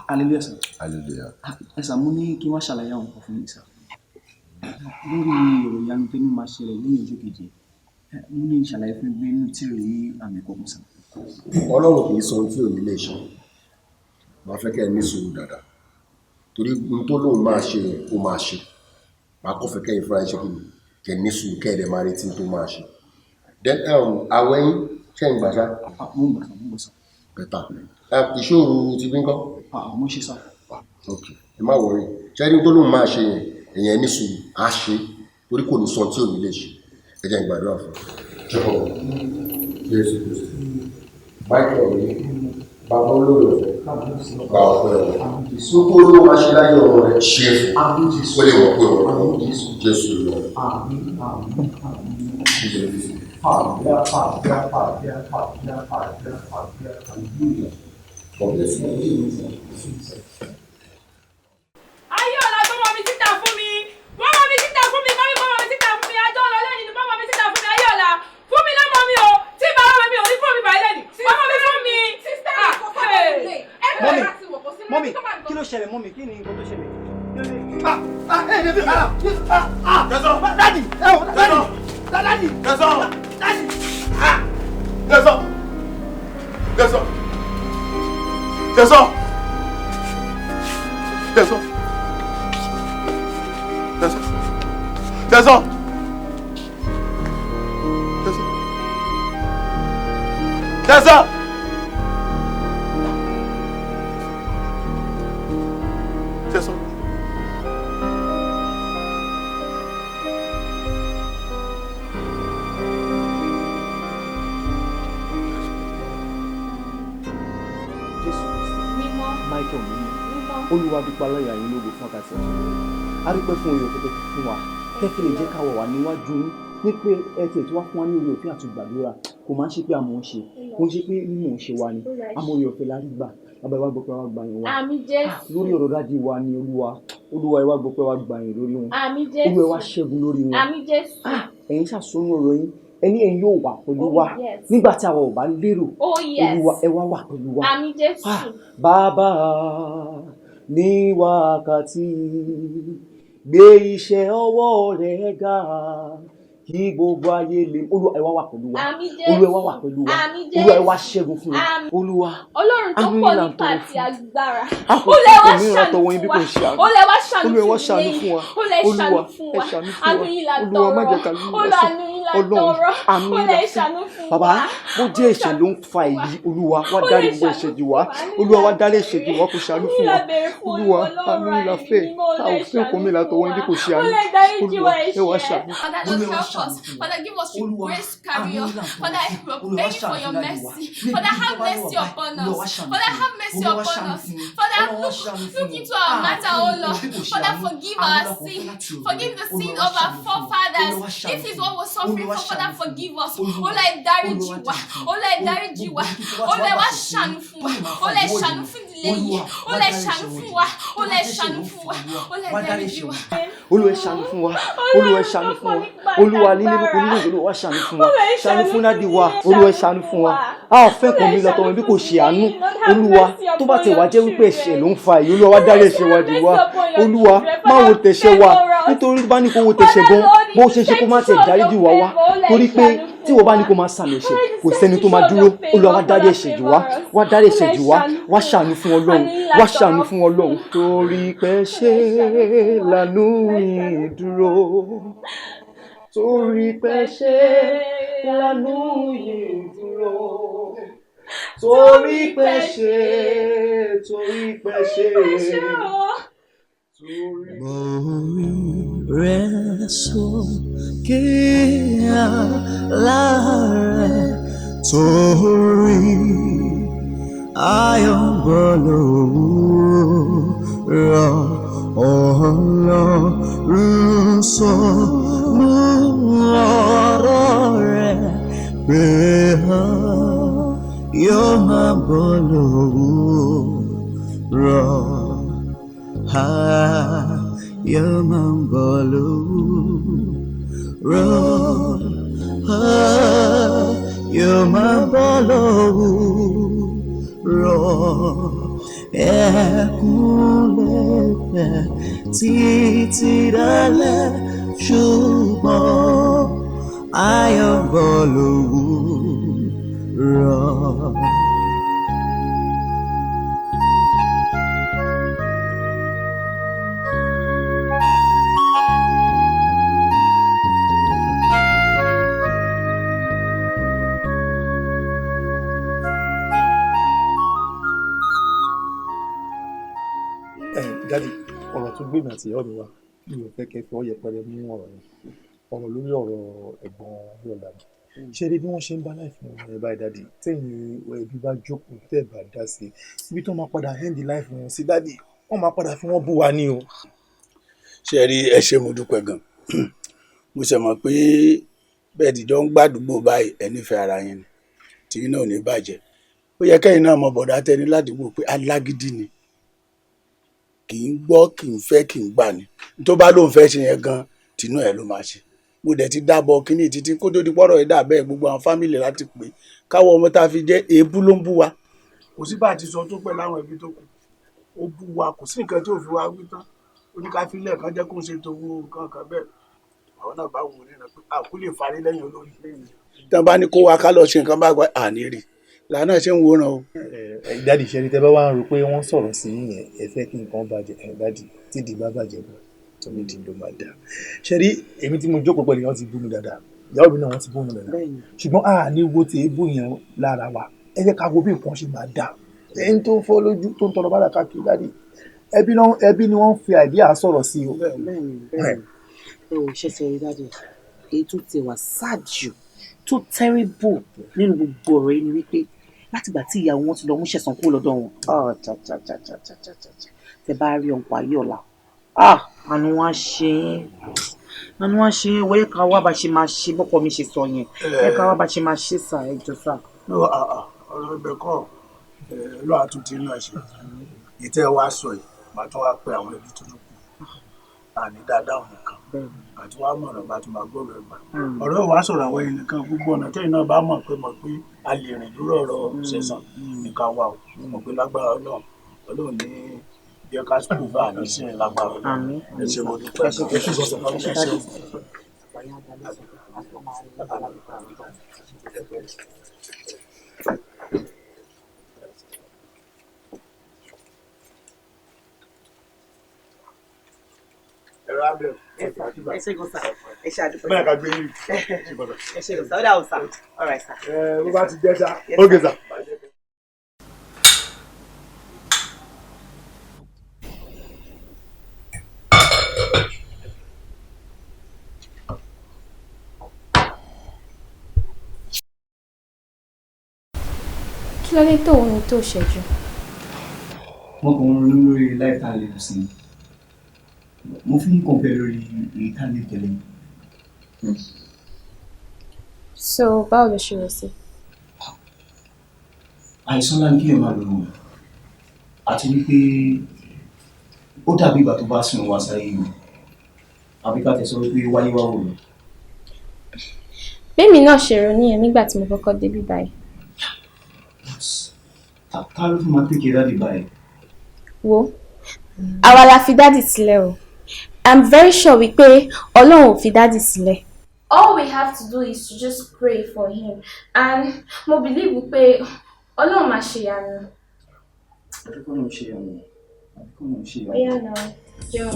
Hallelujah, sir. Hallelujah. Ẹ sà, mo ní kí wọ́n ṣàlàyé àwọn nǹkan fún mi, sir. Lórí ọ̀rọ̀ ìyanu tó ní máa ṣẹlẹ̀ lẹ́yìn ọjọ́ keje, mo ní ṣàlàyé fún mi pé inú tí ò rí àmì kọ̀ọ̀kan, sir. Ọlọ́run kì í sọ ohun tí ò ní lè ṣe. Máa fẹ́ kẹ́ ẹ ní sùúrù dáadáa, torí ohun tó lóun máa ṣe yẹn, ó máa ṣe. Máa kọ́ fẹ́ kẹ́yìn fúnra ẹ ṣe kí ni, kẹ́ ẹ ní sùúrù, kẹ́ ẹ dẹ̀ máa retí tó máa ṣe. Then àwẹ̀ yín, ṣé ń gbà ṣá? Mo ń gbà sir, mo ń gbà sir. Better. Ìṣòro ti bí ń kọ́? Mo ń ṣe sir. Ok, ẹ má worry. Ṣé ẹni tó lóun máa ṣe yẹn, èèyàn ní sùúrù, á ṣe, torí kò ní sọ tí ò ní lè ṣe. Ẹ jẹ́ n gbàdúrà fún un. Jọ̀ọ́, Jésù Kristi, Michael ní bàbá olórí ọ̀fẹ́, gba ọpẹ́ rẹ̀ sókó ló máa ṣe láyé ọmọ rẹ̀, ṣe fún kó lè wọ́n pé wọ́n Jésù lọ. God bless you. Ayọ̀lá, gbọ́mọ mi síta fún mi, gbọ́mọ mi síta fún mi, mọ́mí, gbọ́mọ mi síta fún mi. Àjọ lọ lẹ́yìn, gbọ́mọ mi síta fún mi. Ayọ̀lá, fún mi lọ́mọ mi o. Tí bàbá mi ò ní fún mi báyìí lẹ́nu, gbọ́mọ mi fún mi. Mummy, mummy, kí ló ṣẹlẹ̀? Mummy, kí ni nǹkan tó ṣẹlẹ̀? Ah, ah, ẹ ẹ ah, ah, ah, daddy, ẹ o, daddy, daddy, daddy, ah, Tẹ̀sán, Tẹ̀sán, Tẹ̀sán, Tẹ̀sán, Tẹ̀sán, Tẹ̀sán, Tẹ̀sán, Tẹ̀sán. Jésù Kristi, Michael mímọ́, Olúwa, dúpẹ́ aláya yín lógo fún wákàtí ọ̀sán rẹ̀. A dúpẹ́ fún oore ọ̀fẹ́ tẹ́ fi fún wa, tẹ́ fi lè jẹ́ ká wà níwájú yín, ní pé ẹ tiẹ̀ tí wá fún wa ní oore ọ̀fẹ́ àti gbàdúrà. Kò máa ń ṣe pé àmọ́ ń ṣe, kò ń ṣe pé mímọ̀ ń ṣe wa ni, àmọ́ oore ọ̀fẹ́ la rí gbà. Bàbá, ìwà gbọ́pẹ́ wa, gbà yín wa. Àmín Jésù. Lórí ọ̀rọ̀ daddy wa ni, Olúwa, Olúwa, ìwà gbọ́pẹ́ wa, gbà yín lórí wọn. Àmín Jésù. Olúwa, wá ṣẹ́gun lórí wọn. Àmín Jésù. Ẹ̀yin ṣàsónú ọ̀rọ̀ yín, ẹni ẹ̀yin yóò wà pẹ̀lú wa Oh, yes. nígbà tí àwa ò bá lérò. Oh, yes. Olúwa, ẹ wá wà pẹ̀lú wa. Àmín Jésù. Bàbá, ní wákàtí, gbé iṣẹ́ ọwọ́ rẹ̀ ga. Kí gbogbo ayé lè Olúwa ẹ wá wà pẹ̀lú wa. Olúwa ẹ wá wà pẹ̀lú wa. Olúwa ẹ wá ṣẹ́gun fún wa. Olúwa Ọlọ́run tó àánú pọ̀ yín là ń nípa tọrọ àti fún. agbára. A kò Olúwa sí ẹ wá òmíràn ṣàánú tọwọ́ yín bí fún kò wa. ṣe àánú. Olúwa ẹ wá ṣàánú Olúwa ẹ wá fún ṣàánú ilé fún wa. yìí. Olúwa ẹ ṣàánú Olúwa fún ẹ wa. ṣàánú fún Àánú wa. yín là Olúwa má tọrọ. jẹ́ ká lù wá Olúwa sí. àánú yín là Ọlọ́run tọrọ. àánú yín Olúwa là ẹ fẹ́. ṣàánú fún Bàbá wa. bó jẹ́ ẹ̀ṣẹ̀ ló ń fa èyí Olúwa wá dárí gbogbo ẹ̀ṣẹ̀ jì wá. Olúwa wá dárí ẹ̀ṣẹ̀ jì wá kó ṣàánú fún wa. Olúwa àánú yín là fẹ́. A ò fẹ́ nǹkan mi látọwọ́ yín bí kò ṣe àánú. Olúwa ẹ dáríjì Olúwa wa ẹ wá ẹ̀ṣẹ̀. ṣàánú. Father, Lord, help us. Father, give us your grace to carry on. Father, I beg for your mercy. Father, have mercy upon us. Father, have mercy upon us. Father, look into our matter, O Lord. Father, forgive our sin. Forgive the sin of our forefathers. This is what we're suffering for. Father, forgive us. Olúwa ẹ dáríjì wa. Olúwa ẹ dáríjì wa. Olúwa ẹ wá ṣàánú fún wa. Olúwa ẹ ṣàánú fún ìdílé yìí. Olúwa ẹ ṣàánú fún wa. Olúwa ẹ ṣàánú fún wa. Olúwa ẹ dáríjì wa. Olúwa ẹ ṣàánú fún wa. Olúwa ẹ ṣàánú fún wa. Olúwa nílé lóko nínú ìlú Olúwa ṣàánú fún wa. Ṣàánú fún dádì wa. Olúwa ẹ ṣàánú fún wa. A ò fẹ́ kàn mí lọ tọmọ bí kò ṣe àánú. Olúwa tó bá ti wá jẹ́ wípé ẹ̀ṣẹ̀ ló ń fa èyí Olúwa wá dárí ẹ̀ṣẹ̀ wa jì wá. Olúwa má wo tẹ̀ṣẹ̀ wa nítorí bá ní kó wo tẹ̀ṣẹ̀ gan bó ṣe ṣe kó má tẹ̀ dáríjì wá wá torí pé tí wọ́n bá ní kó máa sàmì ẹ̀ṣẹ̀ kò sẹ́ni tó máa dúró. Olúwa wá dárí ẹ̀ṣẹ̀ jì wá, wá dárí ẹ̀ṣẹ̀ jì wá, wá ṣàánú fún Ọlọ́run, wá ṣàánú fún Ọlọ́run. Torí pé ṣe lànú ìdúró, torí pé ṣe lànú ìdúró, torí pé ṣe, torí pé ṣe. Mo rẹ̀ sókè aláàárẹ̀ torí ayọ̀ ń bọ̀ lówùúrọ̀. Ọlọ́run sọ mú ọ̀rọ̀ rẹ̀ pé yóò máa bọ̀ lówùúrọ̀. Ayọ̀ máa ń bọ̀ lówùúrọ̀. Ayọ̀ máa ń bọ̀ lówùúrọ̀. Ẹkún lè pẹ́ títí dalẹ́ ṣùgbọ́n ayọ̀ ń bọ̀ lówùúrọ̀. Ẹ daddy, ọ̀rọ̀ tó gbé mi àti ìyàwó mi wá, mi ò fẹ́ kẹ́ fi ọwọ́ yẹpẹrẹ mú ọ̀rọ̀ yẹn. Ọ̀rọ̀ lórí ọ̀rọ̀ ẹ̀gbọ́n Yọ̀lá mi. Ṣé rí bí wọ́n ṣe ń bá life wọn yẹn báyìí daddy, tẹ̀yìn ẹbí bá jókòó tẹ̀ bá dá sí i, ibi tó máa padà end life wọn sí daddy, wọ́n máa padà fi wọ́n bú wa ní o. Ṣe rí, ẹ ṣé, mo dúpẹ́ gan. Mo ṣe mọ̀ pé bẹ́ẹ̀ ti jọ ń gbàdúgbò báyìí, ẹ nífẹ̀ẹ́ ara yín ni, tìyín náà ò ní bàjẹ́. Ó yẹ kẹ́yìn náà mọ bọ̀dá tẹni ládùúgbò pé alágídí ni, kì í gbọ́, kì í fẹ́, kì í gbà ni. Tó bá lóun fẹ́ ṣe yẹn gan, tinú ẹ̀ ló máa ṣe. Mo dẹ̀ ti dábọ̀ kínní títí kó tó di pọ́rọ̀ ẹ̀ dà bẹ́ẹ̀, gbogbo àwọn family láti pè káwọ́ ọmọ tá a fi jẹ́ èébú ló ń bú wa. Kò sí bá a ti sọ tó pẹ̀ láwọn ẹbí tó kù, ó bú wa, kò sí nǹkan tí ò fi wá wí tán. Oníkàfílẹ̀ kan jẹ́ kó ń ṣe tòwó nǹkan kan bẹ́ẹ̀. Àwọn náà bá wò ó nínú pé àkú lè farí lẹ́yìn olórí. Tí wọ́n bá ní kó wa ká lọ ṣe nǹkan bá gba àní rí làánà ṣe ń wòran o. Ẹ daddy, ṣe ni tẹ bá wá ń rò pé wọ́n sọ̀rọ̀ sí yẹn, ẹ fẹ́ kí nǹkan bàjẹ́. Ẹ daddy, tí ìdí bá bàjẹ́ gan, tọ́mí di ló máa dà. Ṣe rí èmi tí mo jókòó pẹ̀lú yẹn, wọ́n ti bú mi dáadáa, ìyàwó mi náà wọ́n ti bú mi dáadáa, ṣùgbọ́n a ní wo ti ebú yẹn lára wa. Ẹ jẹ́ ká wo bí nǹkan ṣe máa dà. Ẹni tó ń fọ́ lójú tó ń tọrọ bàdà káàkiri daddy, ẹbí ni wọ́n fi àìdíà sọ̀rọ̀ sí o. Bẹ́ẹ̀ni, bẹ́ẹ̀ni, ẹ ò ṣẹ̀ṣẹ̀ rí daddy, èyí tó ti wà sad jù, tó terrible nínú gbogbo ọ̀rọ̀ yìí ni wípé látìgbà tí ìyàwó wọn ti lọ mú Ṣẹ̀san kúrò lọ́dọ̀ wọn, tẹ bá rí ọ̀pọ̀ ayé ọ̀la, àánú wa ṣe é, àánú wa ṣe é. Wọ́n yẹ ká wá bá ṣe máa ṣe bọ́kọ mi ṣe sọ yẹn, ẹ ká wá bá ṣe máa ṣe sà, ẹ jọ sà. Ọ̀rọ̀ ibẹ̀ kọ́ lọ́wọ́ àtúntì náà ṣe ìtẹ́ wa sọ yìí, màá tún wá pe àwọn ẹbí tó tún kù àní dáadáa òun nìkan àti wàá mọ̀ràn bá tún máa gbọ́rọ̀ ẹgbà. Ọ̀rọ̀ wa sọ̀rọ̀ àwọn ẹni nìkan, gbogbo ọ̀nà tẹ́yìn náà bá mọ̀ pé a lè rìn lórí ọ̀rọ̀ Ṣẹ̀san nìkan wà o. Mo mọ̀ pé lágbára Ọlọ́run, Ọlọ́run ní jẹ́ ká sùkúl bá àná sí rìn lágbára Ọlọ́run. Ẹ ṣé, mo dúpẹ́. Ẹ ṣé, ẹ ṣé. Ẹ ṣé gan sir, ẹ ṣé àdúpẹ́. Bẹ́ẹ̀ ká gbé yín. Ẹ ṣé gan sir, ó dà o sir. All right sir. Ẹ bó bá ti jẹ́ sá. Okay sir. Kí ló dé tó òun tó ṣẹ́jú? Mo kàn ń ronú lórí life tá a lè sí i. Mo fi ń compare lórí èyí tá a lè tẹ̀lé. So báwo ló ṣe rò sí? Àìsàn ńlá ni kí èèyàn máa lò ó, àti wípé ó dàbí ìgbà tó bá sùn wá sáyé ni, àbí ká tẹ̀ sọ wípé wáyé wá wò lọ. Bẹ́ẹ̀mi náà ṣe rò níyẹn nígbà tí mo kọ́kọ́ débí báyìí. Ta ló fún máa take care daddy báyìí? Wo, àwa la fi daddy sílẹ̀ o. I'm very sure wípé Ọlọ́run ò fi daddy sílẹ̀. All we have to do is to just pray for him and mo believe wípé Ọlọ́run máa ṣe ìyanu. Àbíkọ́ náà ṣe ìyanu. Àbíkọ́ náà ṣe ìyanu. Bóyá náà jẹun.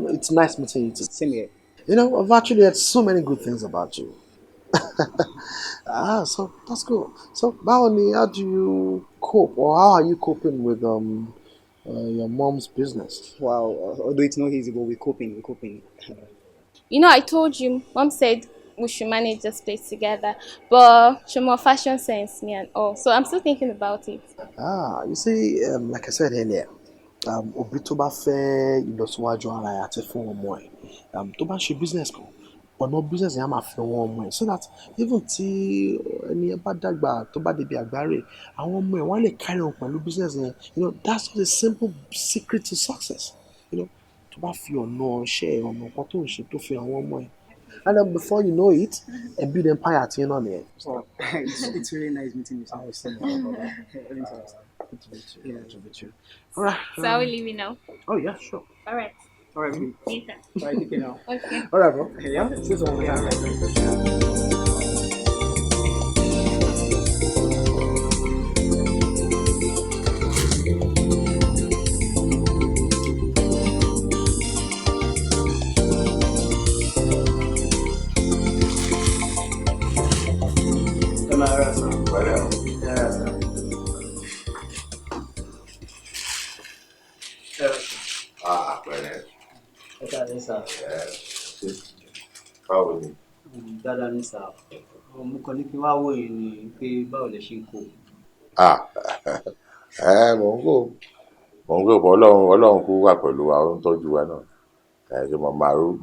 It's nice meeting you too. Same here. You know, I've actually heard so many good things about you. So that's cool. So, Bawani, how do you cope, or how are you coping with your mom's business? Wow, although it's not easy, but we're coping, we're coping. You know, I told you, Mom said we should manage this place together, but she more fashion sense me and all. So I'm still thinking about it. Ah, you see, like I said earlier, òbí tó bá fẹ́ ìlọsíwájú ara ẹ̀ àti fún ọmọ ẹ̀, tó bá ń ṣe business kan, ọ̀nà business yẹn á máa fi wọn ọmọ ẹ̀, so that even tí ẹni yẹn bá dàgbà, tó bá débi àgbáre, àwọn ọmọ ẹ̀ wọ́n á lè carry on pẹ̀lú business yẹn. You know, that's not a simple secret to success. Tó bá fi ọ̀nà iṣẹ́, ọ̀nà kan tó ń ṣe, tó fi àwọn ọmọ ẹ̀, and then before you know it, ẹ build empire àti iná nìyẹn. Oh, it's really nice meeting you, sir. Good to meet you. Good to meet you. All right. So I will leave you now. Oh yeah, sure. All right. All right, babe. Later. All right, take care now. Okay. All right, bro. Yeah, see you soon. Yeah, all right. Ẹ máa rà sàn. Pẹ̀lẹ́ o. Ẹ rà sàn. Ẹ rà sàn. Ah, pẹ̀lẹ́. Ẹ káàlẹ́ sà. Ẹ ṣe, báwo ni? Dáadáa ní sà. Mo kàn ní kí n wá wò yín ni pé báwo lẹ ṣe ń kó. Ah, ẹ mò ń kó bọ́. Ọlọ́run kú wà pẹ̀lú wa, ó ń tọ́jú wa náà. Ẹ ṣe mọ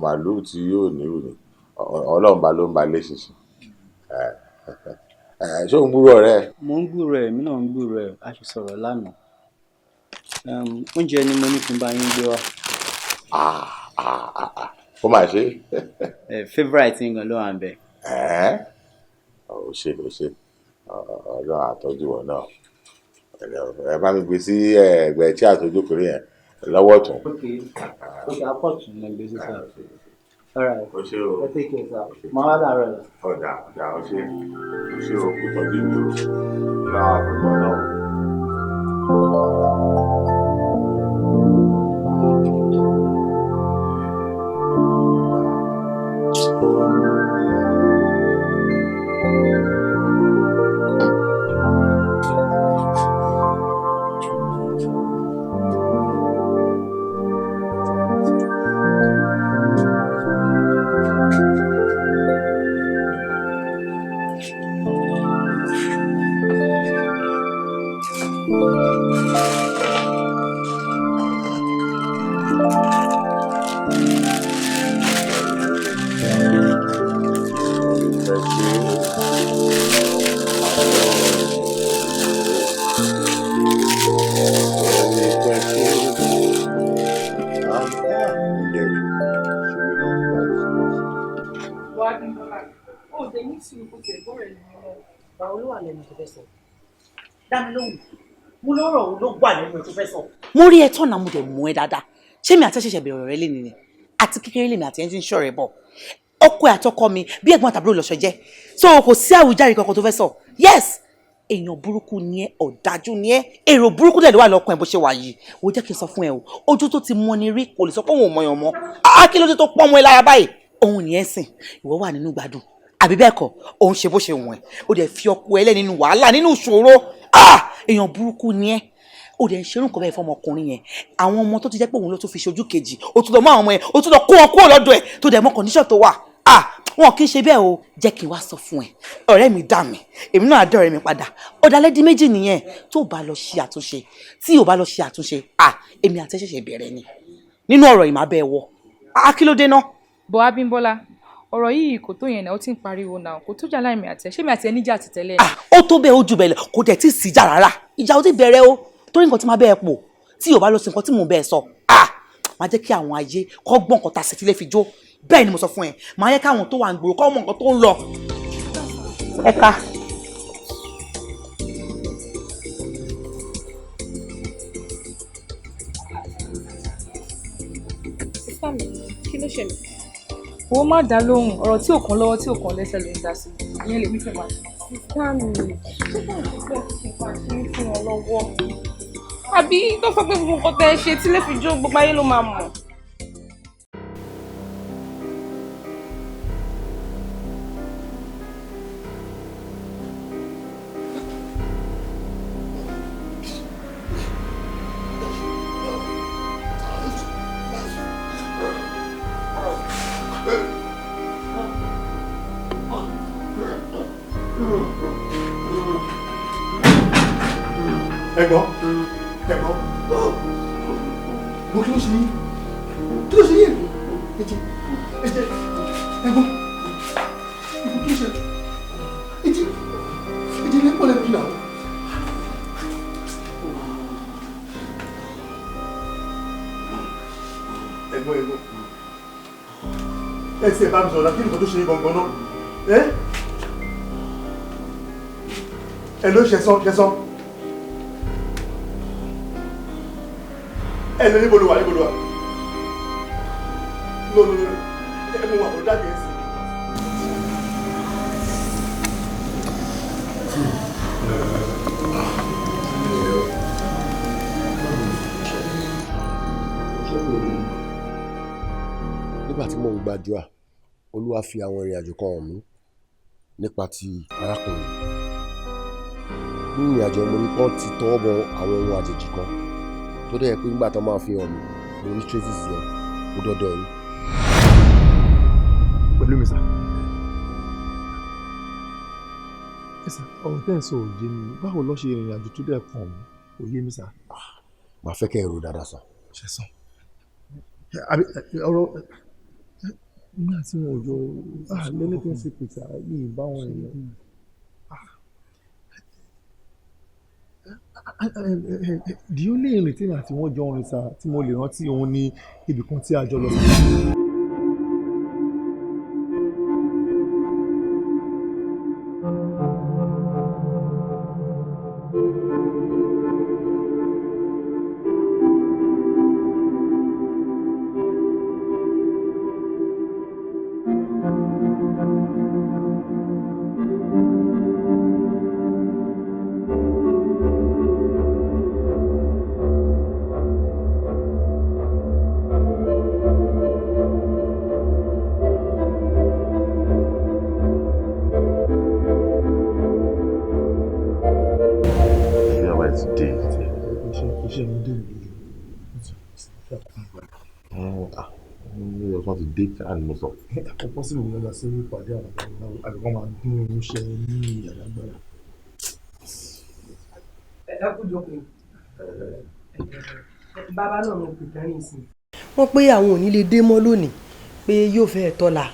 màálù tí yóò nírù ni Ọlọ́run bá ló ń ba lé ṣinṣin. Ẹ ẹ, ṣé òun gbúrò ọ̀rẹ́ ẹ? Mo ń gbúrò ẹ̀, èmi náà ń gbúrò ẹ̀, a sì sọ̀rọ̀ lánàá. Oúnjẹ ni mo ní kí n bá yín gbé wá. Ah, ah, ah, ah. Ó mà ṣe. Ẹ favourite yín gan ló wà ń bẹ̀. Ẹ ó ṣe, ó ṣe, Ọlọ́run àtọ́jú wọn náà. Ẹ bá mi gbé sí ẹ̀gbẹ́ tí àtọ́jú yẹn lọ́wọ́ ọ̀tún. Ok, apọ̀tún ni gbé sí sir. All right. Ó ṣe o. Ẹ take care, sir. Màá wá láàárọ̀ lọ. Ọ̀dà ọ̀dà, ó ṣe, ó ṣe o, kò tọ́jú mi o, lọ́wọ́ àpẹẹrẹ náà. Bọ́ Abímbọ́lá, ó dé ní sùúrù kó tiẹ̀ gbọ́rọ̀ ẹ̀yìn wọn. Ọ̀rọ̀ ló wà lẹ́nu tó fẹ́ sọ. Dá mi lóhùn. Mo lọ́rọ̀ wo ló wà lẹ́nu tó fẹ́ sọ. Mo rí ẹ tọ̀nà, mo dẹ̀ mú ẹ dáadáa. Ṣé mi àti ẹ ṣẹ̀ṣẹ̀ bẹ̀rẹ̀ ọ̀rẹ́ lẹ́nu ni? Àti kékeré lèmi àti ẹ ti ń ṣọ̀rẹ́ bọ̀. Ọkọ ẹ̀ àtọkọ mi bí ẹ̀gbọ́n àtàbúrò lọ́ṣọ jẹ́. So kò sí àwùjáre kankan tó fẹ́ sọ. Yes! Èèyàn burúkú ni ẹ, ọ̀dájú ni ẹ, èrò burúkú dẹ̀ ló wà lọ́kàn ẹ bó ṣe wà yìí. Wo, jẹ́ kí n sọ fún ẹ o, ojú tó ti mọ ni rí kò lè sọ pé òun ò mọyàn mọ́. Á kí ló dé tó pọ́n mọ́ ẹ lára báyìí? Òun ni ẹ sìn, ìwọ wà nínú gbádùn. Àbí bẹ́ẹ̀ kọ́, òun ṣe bó ṣe wọ̀n ẹ́. Ó dẹ̀ fi ọkọ ẹ lẹ́ nínú wàhálà, nínú ìṣòro. Ah! Èèyàn burúkú ni ẹ. Ó dẹ̀ ń ṣerú nǹkan bẹ́ẹ̀ fọmọkùnrin yẹn. Àwọn ọmọ tó ti jẹ́ pé òun ló tún fi ṣojú kejì, ó tún lọ mọ́ àwọn ọmọ yẹn, ó tún lọ kó wọn kúrò lọ́dọ̀ ẹ̀ tó dẹ̀ mọ́ condition tó wà. Ah! Wọn kì í ṣe bẹ́ẹ̀ o. Jẹ́ kí n wá sọ fún ẹ, ọ̀rẹ́ mi dà mí, èmi náà dá ọ̀rẹ́ mi padà. Ọ̀dàlẹ̀ di méjì nìyẹn. Tó bá lọ ṣe àtúnṣe, tí ò bá lọ ṣe àtúnṣe, ah, èmi àti ẹ ṣẹ̀ṣẹ̀ bẹ̀rẹ̀ ni nínú ọ̀rọ̀ ìmọ̀ abẹ́ wọ. Ah, kí ló dé náà? Bọ́ Abímbọ́lá, ọ̀rọ̀ yìí kò tó yẹn náà, ó ti ń pariwo náà, kò tó jà láìmí àti ẹ. Ṣé mi àti ẹ níjà ti tẹ́lẹ̀? Ó tó bẹ́ẹ̀, ó jù bẹ́ẹ̀ lọ. Kò dẹ̀ tí ì sí ìjà rárá. Ìjà ò ti bẹ̀rẹ̀ o, torí nǹkan tí máa bẹ́ẹ̀ pò tí ò bá lọ sí nǹkan tí mò ń bẹ́ẹ̀ sọ, ah, máa jẹ́ kí àwọn ayé kọ́ gbọ́n nǹkan tá a sì fi lè fi jó. Bẹ́ẹ̀ ni mo sọ fún ẹ, máa yẹ káwọn tó wà ń gbòòrò kọ́ mọ nǹkan tó ń lọ. Ẹ ká. Sísá mi, kí ló ṣẹlẹ̀? Wo, má dá lóhùn, ọ̀rọ̀ tí ò kàn lọ́wọ́ tí ò kàn lẹ́sẹ̀ ló ń dá sí. Ìyẹn lèmi fẹ́ máa ṣe. Sísá mi, ṣé báwo ṣe fẹ́ ṣe nǹkan àṣírí fún wọn lọ́wọ́? Àbí tó sọ pé gbogbo nǹkan tẹ́ ẹ ṣe tí lè fi jó gbogbo ayé ló máa mọ̀. Ẹ̀gbọ́n, ẹ̀gbọ́n, mo kí ló ṣe yín? Kí ló ṣe yín? Ẹ̀jẹ̀, ẹ̀jẹ̀, ẹ̀gbọ́n, ẹ̀gbọ́n, kí ló ṣe? Ẹ̀jẹ̀, ẹ̀jẹ̀ lè pọ̀ lẹ́nu náà. Ẹ̀gbọ́n, ẹ̀gbọ́n, ẹ ti ẹ̀ bá mi sọ̀rọ̀, kí ni nǹkan tó ṣe yín gangan náà? Ẹ ẹ ló ṣẹ̀sán, ṣẹ̀sán. Ẹ lọ, níbo ló wà? Níbo ló wà? No, no, no, ẹ mú wa kò dájú ẹ sí. Nígbà tí mò ń gbàdúrà, Olúwa fi àwọn ìrìn àjò kan hàn mí nípa ti arákùnrin. Nínú ìrìn àjò, mo rí pọ́n ti tọwọ́ bọ àwọn ohun àjèjì kan tó dẹ̀ pé nígbà tó máa fi hàn mí, mo rí traces yẹn, ó dọ́dọ̀ yín. Pẹ̀lú mi sà. Ẹ sà, ọ̀rọ̀ tẹ́ ẹ̀ sọ ò yé mi. Báwo ló ṣe ìrìn àjò tó dẹ̀ kàn mí kò yé mi sà. Màá fẹ́ kẹ́ ẹ rò dáadáa sà. Ṣẹ̀sán, àbí ọ̀rọ̀ ní àti wọn ò jọ lẹ́ni tó ń ṣe pèsè àbí ìbáwọn èèyàn. The only ìrìn tí àti wọ́n jọ rìn sá tí mo lè rántí òun ni ibì kan tí a jọ lọ sí. Ti dé. Iṣẹ́ mi dé mi lójú. Wọ́n ti dé ká ni mo sọ. Kò possible mi lọ sí ìpàdé àwọn ọmọ àbíkọ́ máa dún irun ṣe ní yàrá agbára. Ẹ kú jókòó, bàbá náà mo pè tán nísìn. Wọ́n pé àwọn ò ní lè dé mọ́ lónìí, pé yóò fẹ́ tọ́la,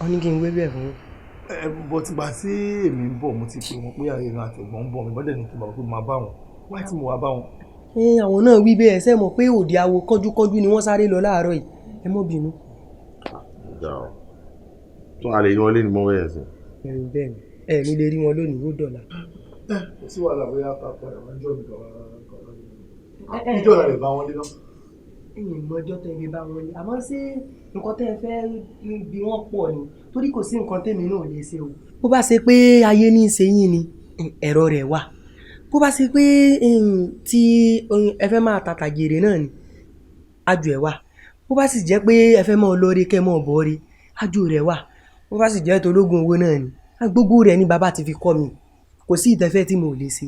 wọ́n ní kí n wéwẹ̀ fún un. Ẹ bọ́ tìgbà tí èmi ń bọ̀, mo ti pè wọ́n pé èmi àtẹ̀gbọ́n ń bọ̀, mi bọ́dẹ̀ ní kí n bàbá pé mo máa bá wọn wáyé tí mo wá bá wọn. Ẹ àwọn náà wí bẹ́ẹ̀ ṣe mọ̀ pé òde awo kánjúkánjú ni wọ́n sáré lọ láàárọ̀ yìí, ẹ mọ́ bínú. Tó a lè rí wọn lé ní mọ́ bẹ́ẹ̀ sí. Bẹ́ẹ̀ ni, ẹ ní lè rí wọn lónìí, ó dọ̀la. Kò sí wàhálà, bóyá ká padà wá jọ́ mi kàwá ìjọ rẹ̀ bá wọn lé náà. Ẹ̀yin mọ ọjọ́ tẹ́ lè bá wọn lé, àmọ́ ṣé nǹkan tẹ́ ẹ fẹ́ bí wọ́n pọ̀ ni? Torí kò sí nǹkan tẹ́mi náà lè ṣe o. Bó bá ṣe pé ayé ní í ṣe yín ni, ẹ̀rọ rẹ̀ wà. Bó bá ṣe pé tí ẹ fẹ́ máa tàtà jèrè náà ni, àjò ẹ̀ wà. Bó bá sì jẹ́ pé ẹ fẹ́ máa lọ́ọ́rẹ́ kẹ́ máa bọ́ọ̀rẹ́, àjò rẹ̀ wà. Bó bá sì jẹ́ tológun owó náà ni, gbogbo rẹ̀ ni bàbá ti fi kọ́ mi. Kò sí ìtẹ́fẹ́ tí mo lè ṣe.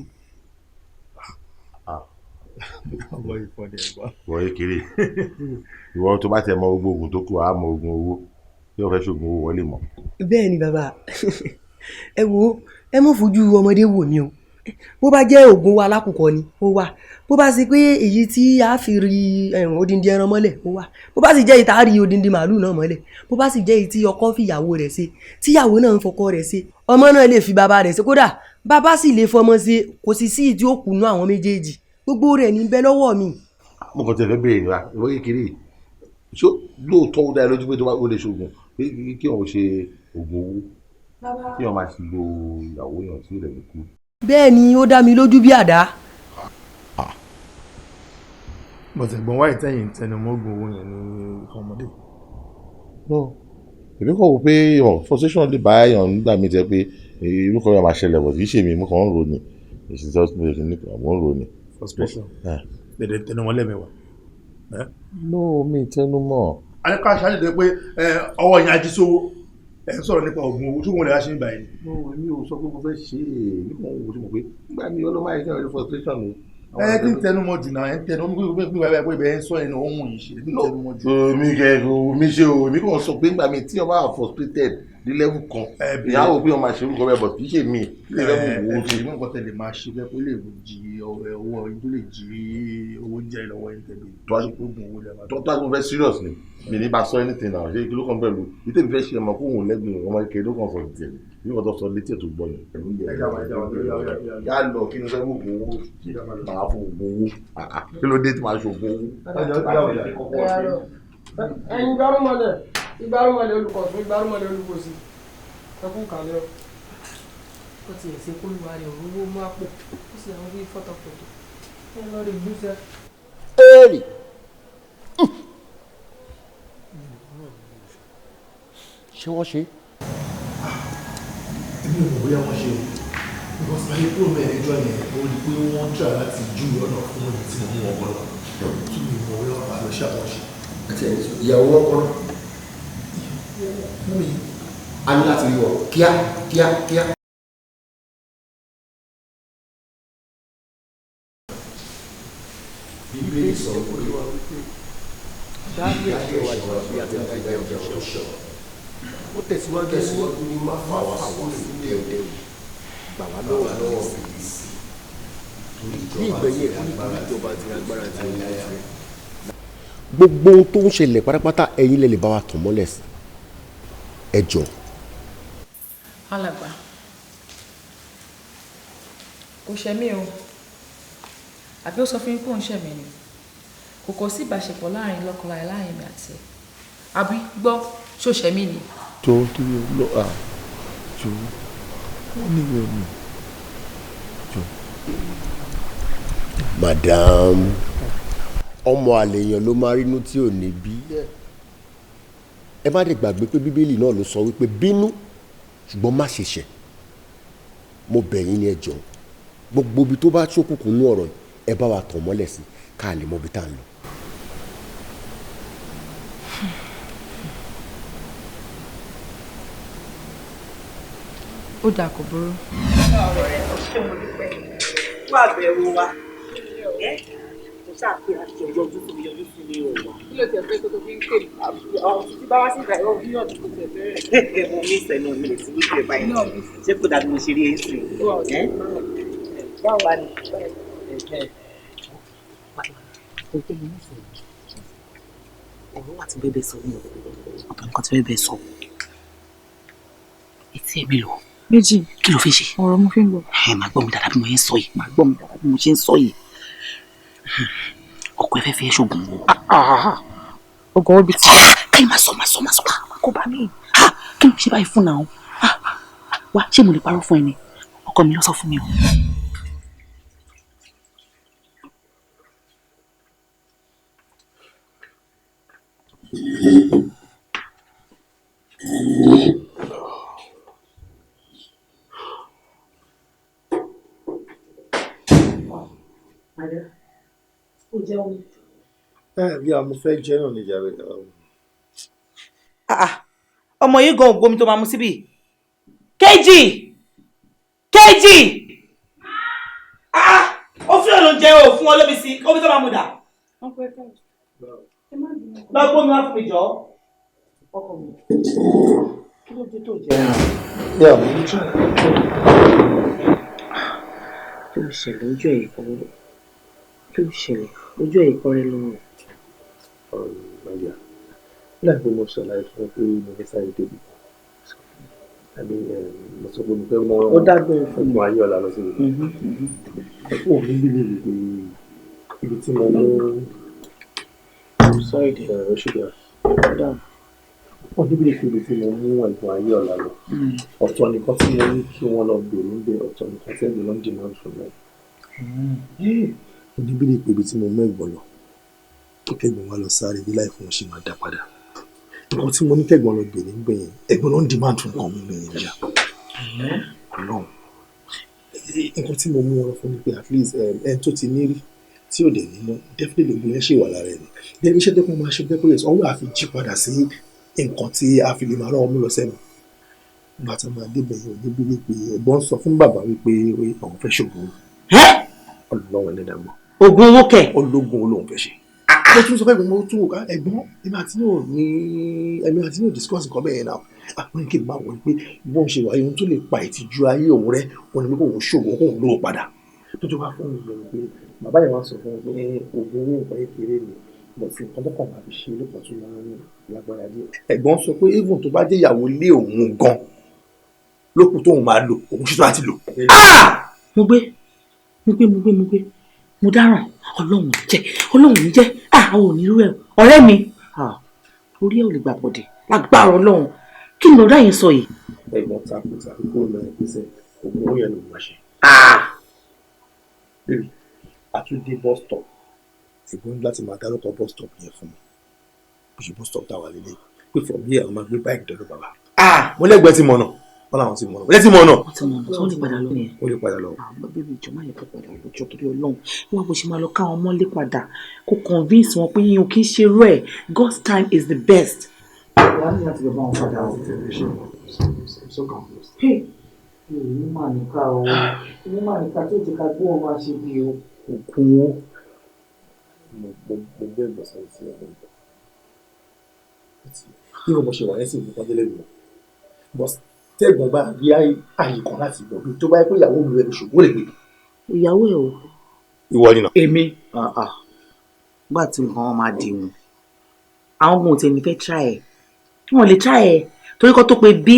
Wọ́n yé kiri ìwọ tó bá tẹ̀ mọ gbogbo oògùn tó kù, á mọ oògùn owó tí wọ́n fẹ́ ṣoògùn owó wọlé mọ́. Bẹ́ẹ̀ ni bàbá, ẹ wo, ẹ mọ̀ fojú ọmọdé wò mí o. Bó bá jẹ́ oògùn wa alákùkọ ni ó wà, bó bá sì pé èyí tí a fi rí odindi ẹran mọ́lẹ̀ ó wà, bó bá sì jẹ́ èyí tá a rí odindi màálù náà mọ́lẹ̀, bó bá sì jẹ́ èyí tí ọkọ fìyàwó rẹ̀ ṣe, tíyàwó náà ń fọkọ rẹ̀ ṣe, ọmọ náà lè fi bàbá rẹ̀ ṣe, kódà bàbá sì lè fọmọ ṣe, kò sì sí ìdí òkùnú àwọn méjèèjì, gbogbo rẹ̀ ní bẹ lọ́wọ́ mi. Mo kàn tẹ̀ fẹ́ béèrè wa, ìwọ kékeré, ṣó lóòótọ́ ó dá ẹ lójú pé tó bá ó lè ṣoògùn pé kí òun ṣe oògùn owó, kí òun máa ṣe lo ìyàwó yàn tí ó lè kú? Bẹ́ẹ̀ ni, ó dá mi lójú bí àdá. Bọ̀tẹ̀gbọ́n wáyé tẹ̀yìn tẹnumọ́gùn owó yẹn ní ọmọdé. Èmi kàn wò pé frustration lè bá èèyàn nígbà míì tẹ́ pé irú kan yóò máa ṣẹlẹ̀, bọ̀ kì í ṣe mi, mo kàn ń rò ní èsì tó mo ń rò ní. Frustration dẹ̀dẹ̀ tẹnumọ́ lẹ́mẹ̀wá. No, mi tẹnumọ́. Alẹ́ ká ṣáájú tó pé ọwọ́ yẹn ají sówó, ẹ̀ ń sọ̀rọ̀ nípa oògùn owó, ṣùgbọ́n lè wá ṣe ń báyìí. No, èmi ò sọ pé mo fẹ́ ṣe é, èmi kàn ń wò ó pé nígbà míì ọlọ́mọ àìsàn rẹ̀ frustration ni. Ẹ ti ń tẹnumọ́ jù náà, ẹ ń tẹnumọ́ pé pé pé ibẹ̀ ń sọ ẹnu ohun yìí ṣe, ẹ ti ń tẹnumọ́ jù. Mi kẹ mi ṣe o, èmi kàn sọ pé nígbà míì tí wọ́n bá wà frustrated ní level kan, ìyá wò pé wọ́n máa ṣe orúkọ bẹ́ẹ̀, bọ̀ kì í ṣe mi lè fẹ́ mú owó ṣe. Ẹ nǹkan tẹ̀lé máa ṣe bẹ́ẹ̀ kó lè jí owó yín, tó lè jí owó jẹ́ lọ́wọ́ yín tẹ̀lé. Tó tó àti mo fẹ́ serious ni mi ní bá sọ anything náà, ṣé kí ló kàn pẹ̀lú bí tèmi fẹ́ ṣe ọmọ kó òun lẹ́gbẹ̀ẹ́ ọmọ kékeré ló kàn sọ tiẹ̀ bí wọ́n tó sọ létí ẹ̀ tó gbọ́ yẹn. Yá lọ, kí ni fẹ́ mú owó máa fún owó, kí ló dé tí màá ṣògùn owó. Ẹ̀yin gbárùmọ̀lẹ̀, ìgbárùmọ̀lẹ̀ olùkọ̀tún, ìgbárùmọ̀lẹ̀ olùkọ̀sí, ẹ kú kàlẹ́ o. Ó ti ẹ̀ ṣe kólúwa rẹ̀ òróró mú àpò, ó sì àwọn bíi fọ́tọ̀fọ̀tọ̀ ẹ lọ rí gbúṣẹ́. Èrè ṣé wọ́n ṣe. Èmi ò mọ̀ bóyá wọ́n ṣe o, because ayé kúrò mẹ́rin ẹjọ́ yẹn, ó rí pé wọ́n try láti ju ọ̀nà fún mi tí mo mú wọn gbọ́dọ̀ tún mi mọ̀ bóyá wọ́n lọ ṣe àwọn ṣe. Àti ìyàwó wọn kọ́ náà. A ní láti rí ọ kíá kíá kíá. Bíbélì sọ pé dárí ẹ̀ṣẹ̀ wa jì wá bí a ti ń dárí ẹ̀ṣẹ̀ wa. Ó tẹ̀síwájú ní má fà wá sínú ìdẹ̀wò, gbà wá lọ́wọ́ Bìlísì. Ní ìgbẹ̀yìn ẹ̀kọ́ nítorí ìjọba àti agbára àti ohun ìfẹ́. Gbogbo ohun tó ń ṣẹlẹ̀ pátápátá, ẹ̀yin lè bá wa tàn mọ́lẹ̀ sí. Ẹ jọ̀ọ́. Alàgbà, kò ṣe mí o, àbí ó sọ fún yín pé òun ṣẹ̀ mí ni? Kò sí ìbáṣepọ̀ láàrin lọ́kọláya láàrin mi àti ẹ̀, àbí gbọ́, ṣó ṣẹ̀ mí ni? Jọ tó yẹ lọ à jọ wọn níwèé mi jọ. Madam, ọmọ àlè èèyàn ló máa rínú tí ò ní bí. Ẹ má dé gbàgbé pé Bíbélì náà ló sọ wípé bínú ṣùgbọ́n má ṣe ṣẹ̀. Mo bẹ̀ yín ní, ẹ jọ̀ọ́, gbogbo ibi tó bá ṣókùnkùn nú ọ̀rọ̀ yìí, ẹ bá wa tàn mọ́lẹ̀ sí ká lè mọ ibi tá à ń lọ. Ó dáa, kò burú. Ọ̀rọ̀ rẹ̀ ó ṣe, mo dúpẹ́ fún àbẹ̀wò wa. Ẹ kò sáà pé àti yọjú sí mi, yọjú sí mi ò wá. Kí ló tiẹ̀ fẹ́ tó fi ń pè mí? Títí bá wá sí ìgbà ìwọ yíyọ̀ tó tiẹ̀ fẹ́ rẹ̀. Mo mí ìsẹ̀ náà, mi lè ti wípé báyìí, ṣé kò dàbí mo ṣe rí ẹ̀ sìn? Báwo wá ni? Ọ̀rọ̀ wà tí bẹ́ẹ̀ bẹ́ẹ̀ sọ ní ọ̀tọ̀ nǹkan tí bẹ́ẹ̀ bẹ́ẹ̀ sọ. Etí ẹ̀ mélòó? Méjì. Kí ló fi ṣe? Ọ̀rọ̀ mo fi ń gbọ́. Ẹ máa gbọ́ mi dáadáa bí mo ṣe ń sọ yìí, máa gbọ́ mi dáadáa bí mo ṣe ń sọ yìí. Ọkọ ẹ fẹ́ fi ẹ́ ṣoògùn wo. Oògùn owó bíi ti. Kí máa sọ, máa sọ, máa sọ, kó bá mi. Kí ló ṣe báyìí fún náà? Wá, ṣé mo lè parọ́ fún ẹ ni? Ọkọ mi ló sọ fún mi o. Bí a mo fẹ́ jẹ́ náà ní ìjà rẹ̀. Ọmọ yìí gan ògbómi tó máa mú síbí. Kéjì! Kéjì! Ó fún ọ̀nà jẹ́ ò fún ọ lómi sí, omi tó máa mú dà. Lọ gbómi wá fún mi jọ. Ọkọ mi, kí ló dé tó jẹ́? Yeah, mo ń try. Kí ló ṣẹlẹ̀ ojú ẹ̀ kọ́? Kí ló ṣẹlẹ̀ ojú ẹ̀ kọ́ rẹ lọ́wọ́? My dear, láìpẹ́ mo ṣàlàyé fún ẹ pé mo fẹ́ sáré débi. Àbí mo sọ pé mo fẹ́ mọ Ó dágbére fún mi. Ayé ọ̀la lọ sí ibi. Ó ní bí lè pé ibi tí mo mú. I'm sorry dear. Ó ṣe dear. Ó ní bí lè pé ibi tí mo mú ẹ̀gbọ́n ayé ọ̀la lọ. Ọ̀tọ̀ nìkan tí mo ní kí wọ́n lọ bèrè ń bẹ, ọ̀tọ̀ nìkan tí ẹ̀gbọ́n lọ ń demand fún mi. Ó ní bí lè pé ibi tí mo mú ẹ̀gbọ́n lọ. Kẹ́gbọ́n wa lọ sáré bí láì fún un ṣe máa dá padà. Nǹkan tí mo ní kẹ́gbọ́n lọ bèrè ń bẹ yẹn, ẹ̀gbọ́n ló ń demand fún nǹkan mi bẹ̀rẹ̀ níjà. Ọlọ́run. Nǹkan tí mo mú wọn lọ fún ni pé at least ẹni tó ti ní rí tí ò dẹ̀ ní mọ́, definitely ogun yẹn ṣì wà lára ẹ̀ ni. Then iṣẹ́ tẹ́kun máa ṣe definitely ọwọ́ àfi jí padà sí nǹkan tí a fi lè máa rán ọmú lọ sẹ́nu. Nígbà tí wọ́n máa débẹ̀ yẹn, ò ní bí wípé ẹ̀gbọ́n sọ fún bàbá wípé àwọn fẹ́ ṣògùn. Ọlọ́run ẹlẹ́dàá gbọ́. Ògùn owó kẹ̀? Ológun olóhùn fẹ́ ṣe. Mo tún sọ fẹ́ gbọ́n, mo tún wò ká ẹ̀gbọ́n èmi àti yóò ní èmi àti yóò discuss nǹkan bẹ́ẹ̀ náà. Àwọn èké máa wọ̀ pé bóun ṣe wáyé ohun tó lè pa ìtìjú ayé òun rẹ́, òun ni pé kóun ṣòwò kóun lówó padà. Tó tó bá fún mi lọ pé bàbá yẹn wá sọ fún mi pé oògùn owó nǹkan kékeré ni, but nǹkan tó kàn máa fi ṣe ló pọ̀ tó máa ń lágbára díẹ̀. Ẹ̀gbọ́n sọ pé even tó bá jẹ́ ìyàwó lé òun gan lókun tóun máa lò, òun ṣetán láti lò. Mo gbé, mo gbé, mo gbé, mo gbé, mo dáràn. Ọlọ́run jẹ́, Ọlọ́run jẹ́, àwọn onírú ẹ̀ ọ̀rẹ́ mi. Orí ẹ̀ ò lè gbà bọ̀dẹ̀ lágbára Ọlọ́run. Kí ni ọ̀rẹ́ yẹn sọ yìí? Ẹ̀gbọ́n takò tàbí kúrò lọ́yẹ̀ pèsè ògùn owó yẹn ló máa ṣe. Bébì, àtúndé bus stop. Ẹ̀gbọ́n láti máa dárúkọ bus stop yẹn fún mi. Bó ṣe bus stop táwa lélẹ̀. Pé from here, àwọn máa gbé báìkì dọ́dọ̀ bàbá. Mo lẹ́gbẹ̀ẹ́ ti mọ̀nà. Wọ́n làwọn ti mọ̀nà. Wọ́n ti mọ̀nà. Wọ́n ti mọ̀nà. Wọ́n lè padà lọ yẹn. Wọ́n lè padà lọ. Àwọn bébí ìjọ máa yẹ kó padà lọ́jọ́ torí Ọlọ́run. Wọ́n bó ṣe máa lọ káwọn mọ́lé padà kó convince wọn pé yín ò kí ń ṣe rẹ̀. God's time is the best. Wọ́n á ní láti lọ bá wọn padà o. Èyí máa níka o. Èyí máa níka tó jẹ́ ká gbọ́ wọn máa ṣe bí o. Ògùn o. Mo bẹ́ẹ̀ gbọ́ sáré sí ọ̀gbọ̀n. Bí mo ṣe wà yẹn sì mú pọ́ńdélé mi. Tẹ́gbọ̀n bá rí àyè kan láti gbọ́ pé tó bá yẹ pé ìyàwó mi rẹ̀ ṣògbó lè gbé. Ìyàwó ẹ̀ o. Ìwọ ni nà. Èmi. Nígbà tí nǹkan wọn máa dì wọn, àwọn ọmọ òtẹ̀ ní fẹ́ try ẹ̀. Wọ́n lè try ẹ̀ torí kọ́ tó pe bí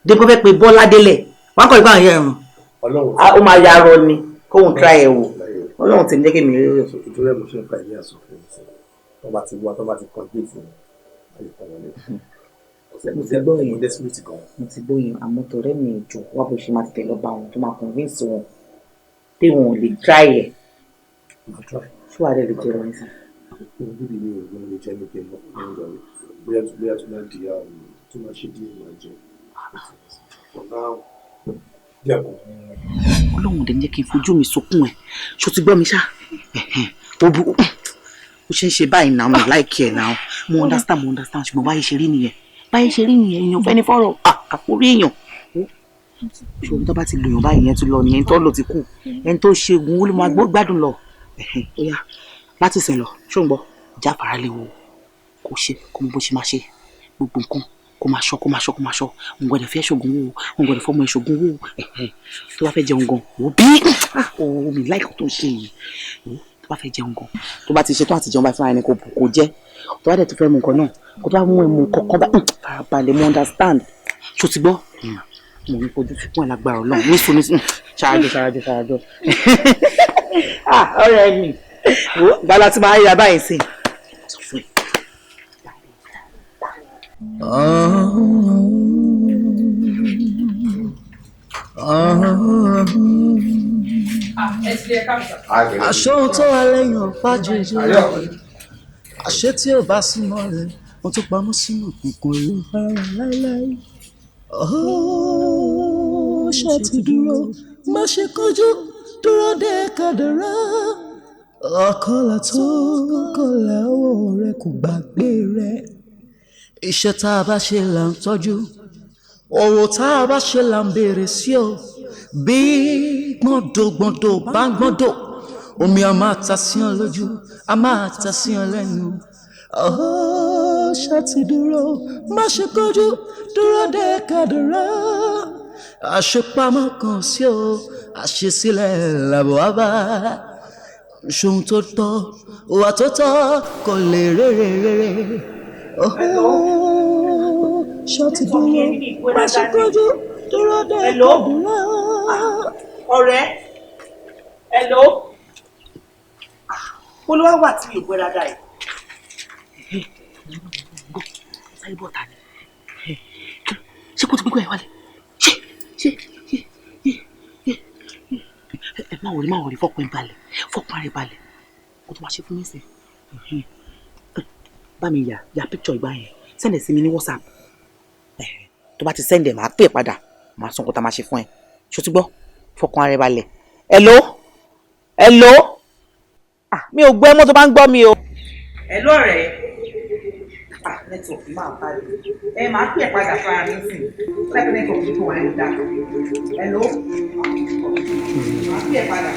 dépò fẹ́ pe Bọ́lá délẹ̀. Wọ́n á kọ́ ìgbà yẹn rùn. Ó máa ya arọ ni kóun try ẹ̀ wò. Ọlọ́run ti ní jẹ́ kí mi rí rẹ̀. Ìtúrẹ́ mo ṣe ń fa ìdí àsọ fún mi sí. Tọ́ bá ti wá, tọ́ bá ti kàn géètì mi, àyè kan wọlé. Mo ti gbọ́ yẹn, mo ti gbọ́ yẹn, àmọ́ tọ̀rẹ́ mi jọ wá bó ṣe máa tètè lọ bá wọn tó máa convince wọn pé wọn ò lè try ẹ̀. Ṣé wàá dẹ̀ lè jẹ́ wọn sí? Mo bíbí mi ò lè jẹ́ ní pé mo ń jọ bóyá bóyá tó máa di tó máa ṣe díẹ̀ máa jẹ. Ọlọ́run dẹ̀ ń jẹ́ kí n fojú mi sunkún ẹ̀. Ṣó ti gbọ́ mi ṣá? Ó bu ó ṣe ń ṣe báyìí náà, mi láìkí ẹ̀ náà. Mo understand, mo understand, ṣùgbọ́n báyìí ṣe rí nìyẹn. Báyìí ṣe rí nìyẹn, èèyàn fẹ́ni fọ́rọ̀ àkórí èèyàn. Ṣòro tó bá ti lòyàn báyìí yẹn ti lọ nìyẹn, tó lò ti kù. Ẹni tó ṣe oògùn ó lè máa gbádùn lọ. Ó yá, láti sìn lọ, ṣó ń gbọ́? Jáfara léwu kò ṣe kó mọ bó ṣe máa ṣe gbogbo nǹkan kó máa ṣọ́, kó máa ṣọ́, kó máa ṣọ́. Òun gbọ́dọ̀ fẹ́ ṣògùn wò, òun gbọ́dọ̀ fọmọ ìṣògùn wò. Tó bá fẹ́ jẹun gan, wò bí òun mi láìkọ́ tó ń ṣe yìí. Tó bá fẹ́ jẹun gan, tó bá ti ṣe tó àti jẹun báyìí fúnra ẹni kò jẹ́. Tó bá dẹ̀ tó fẹ́ mu nǹkan náà, kó tó bá mú ẹmu kankan bá farabalẹ̀, mo understand. Ṣó ti gbọ́? Mo ní fojú fún alágbára Ọlọ́run. Ní sùn ní sùn, ṣáájú ṣáájú ṣáájú. Ọ̀rẹ́ mi, gbala tí máa ń yá báyìí sí. Sọ fún ẹ. Oh. Ẹ ti lè ká mi sà. Àṣọ tó wà lẹ́yìn ọ̀pá jẹjẹ. Àṣé tí ò bá súnmọ́ rẹ̀, mo tún pamọ́ sínú òkùnkùn ló fara láéláé. Ó ṣe ti dúró, má ṣe kánjú, dúró dé kádàrá. Ọ̀kọlà tó kọlà ọwọ́ rẹ̀ kò gbàgbé rẹ̀. Iṣẹ́ tá a bá ṣe là ń tọ́jú, òwò tá a bá ṣe là ń béèrè sí o. Bí gbọ́ndògbọ́ndò bá ń gbọ́ndò, omi a máa ta sí ọ lójú, a máa ta sí ọ lẹ́nu. Ó ṣe ti dúró, má ṣe kánjú, dúró dé kádàrá. Àṣepamọ́ kan sí o, àṣesílẹ̀ làbọ̀ wá bá. Ṣohun tó tọ́, wà tó tọ́, kò lè rere rere. Ó ṣe ti dúró, má ṣe kánjú, dúró dé kádàrá. Ọ̀rẹ́, hello. Olúwa wà tí mi ò gbọ́ dáadáa yìí. Sáré bọ̀ ta ni? Ṣé kò tí gbogbo ẹ̀ wálé? Ṣé ṣé ṣé ṣé ṣé ẹ má wọlé, má wọlé, fọkàn balẹ̀, fọkàn rẹ̀ balẹ̀. Kó tó máa ṣe fún mi sìn. Bá mi yà ya picture ìgbà yẹn, send ẹ̀ sí mi ní WhatsApp. Tó bá ti send ẹ̀, màá pè é padà, màá sọ nǹkan tá a máa ṣe fún ẹ. Ṣó ti gbọ́? Fọkàn rẹ̀ balẹ̀. Hello? Hello? Ah, mi ò gbọ́ ẹ mọ́ tó bá ń gbọ́ mi o. Hello ọ̀rẹ́. Ah, network máa bá mi. Ẹ máa pè é padà fara mi sìn. Láìpẹ́ network tó wà ní ìdá. Hello? Máa pè é padà.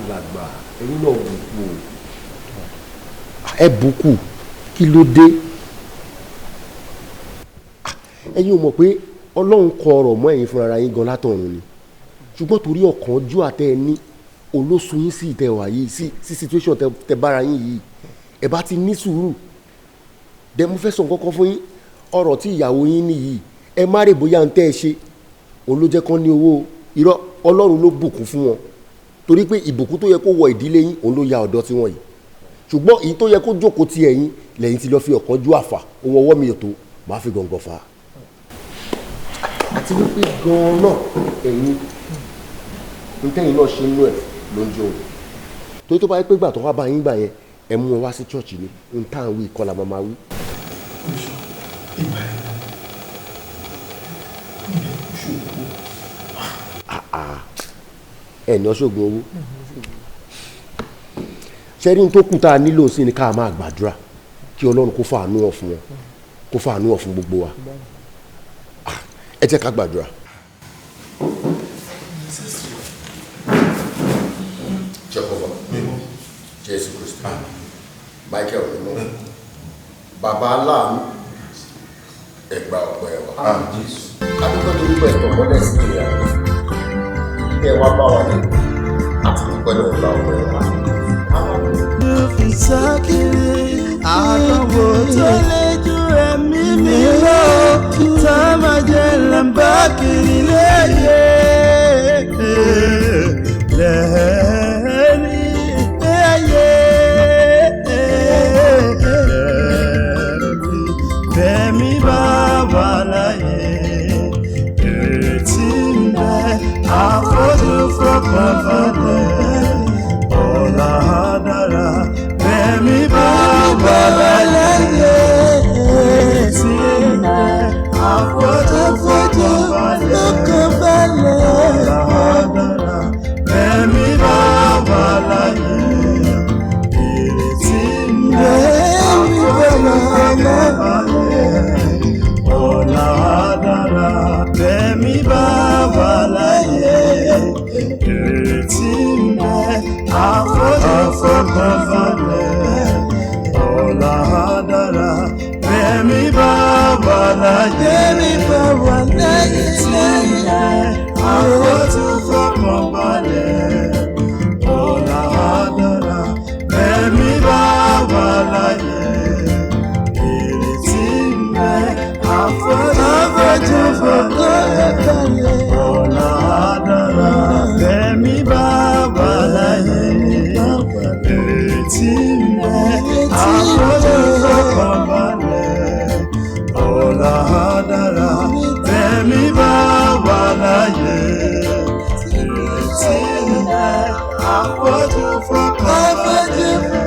Alàgbà, ẹ̀yin náà bùkù, ẹ bùkù, kí ló dé? Ẹ̀yin ò mọ̀ pé Ọlọ́run kọ ọ̀rọ̀ mọ́ ẹ̀yin fúnra yín gan látọ̀run ni, ṣùgbọ́n torí ọ̀kánjú àtẹ ẹ ní olóṣù yín sí ìtẹ̀wà yìí, sí situation tẹ bára yín yìí, ẹ bá ti ní sùúrù. Dẹ mo fẹ́ sọ nǹkan kan fún yín, ọ̀rọ̀ tí ìyàwó yín ní yìí, ẹ má rè bóyá ń tẹ́ ẹ ṣe òun ló jẹ́ kán ní owó. Irọ́, Ọlọ́run ló bùkún fún wọn, torí pé ìbùkún tó yẹ kó wọ ìdílé yín òun ló ya ọ̀dọ́ tí wọ́n yìí, ṣùgbọ́n èyí tó yẹ kó jókòó ti ẹ̀yin lẹ́yìn tí lọ́ọ́ fi ọ̀kánjú àfà owó ọwọ́ mi ò tó máa fi gàngàn fà á. Àti wípé gan-an náà ẹ̀yin ntẹ́yìn náà ṣe inú ẹ̀ ló ń jó o, torí tó bá yẹ pé gbà tó wá bá yín gbà yẹn ẹ mú wọn wá sí chọ́ọ̀chì ni n tá à ń wí ìkọlà máa wí. Ẹ ní ọṣọ́gun owó ṣẹ́rí tó kù tá a nílò sí ni ká máa gbàdúrà kí Ọlọ́run kó fàánú ọ̀ fún wọn, kó fàánú ọ̀ fún gbogbo wa. Ẹ jẹ́ ká gbàdúrà. Jehovah, Jésù Kristi, Michael mímọ́, bàbá aláàánú, ẹ gba ọpẹ́ wa. Adúgbò torí pé ẹ̀tọ́ mọ́lẹ̀ sí ìrìn àjò kí ẹ wá bá wa ní àti dúpẹ́ náà gba ọpẹ́ wa. Àdánwò tó lé ju ẹ̀mí mi lọ, tá a máa jẹ lẹ́ńbà kiri léyè lẹ́ẹ̀rí léyè lẹ́ẹ̀rí bẹ́ẹ̀mi bá wà láyé, ìrètí ń bẹ, àfojú fọkàn balẹ̀, ọ̀la dára. Bẹ́ẹ̀mi bá wà láyé, ìrètí ń bẹ, àfojú fọkàn balẹ̀, ọ̀la dára. Bẹ́ẹ̀mi bá wà láyé, ìrètí ń bẹ, àfojú fọkàn balẹ̀, ọ̀la dára. Bẹ́ẹ̀mi bá wà láyé, ìrètí ń bẹ, àfojú fọkàn balẹ̀, ọ̀la dára. Bẹ́ẹ̀mi bá wà láyé, ìrètí ń bẹ, àfojú fọkàn balẹ̀, ọ̀la dára. Bẹ́ẹ̀mi bá wà láyé, ìrètí ń bẹ, àfojú fọkàn balẹ̀, ọ̀la dára. Bẹ́ẹ̀mi bá wà láyé, ìrètí ń bẹ, àfojú fọkàn balẹ̀, ọ̀la dára. Bẹ́ẹ̀mi bá wà láyé, ìrètí ń bẹ, àfojú fọkàn balẹ̀.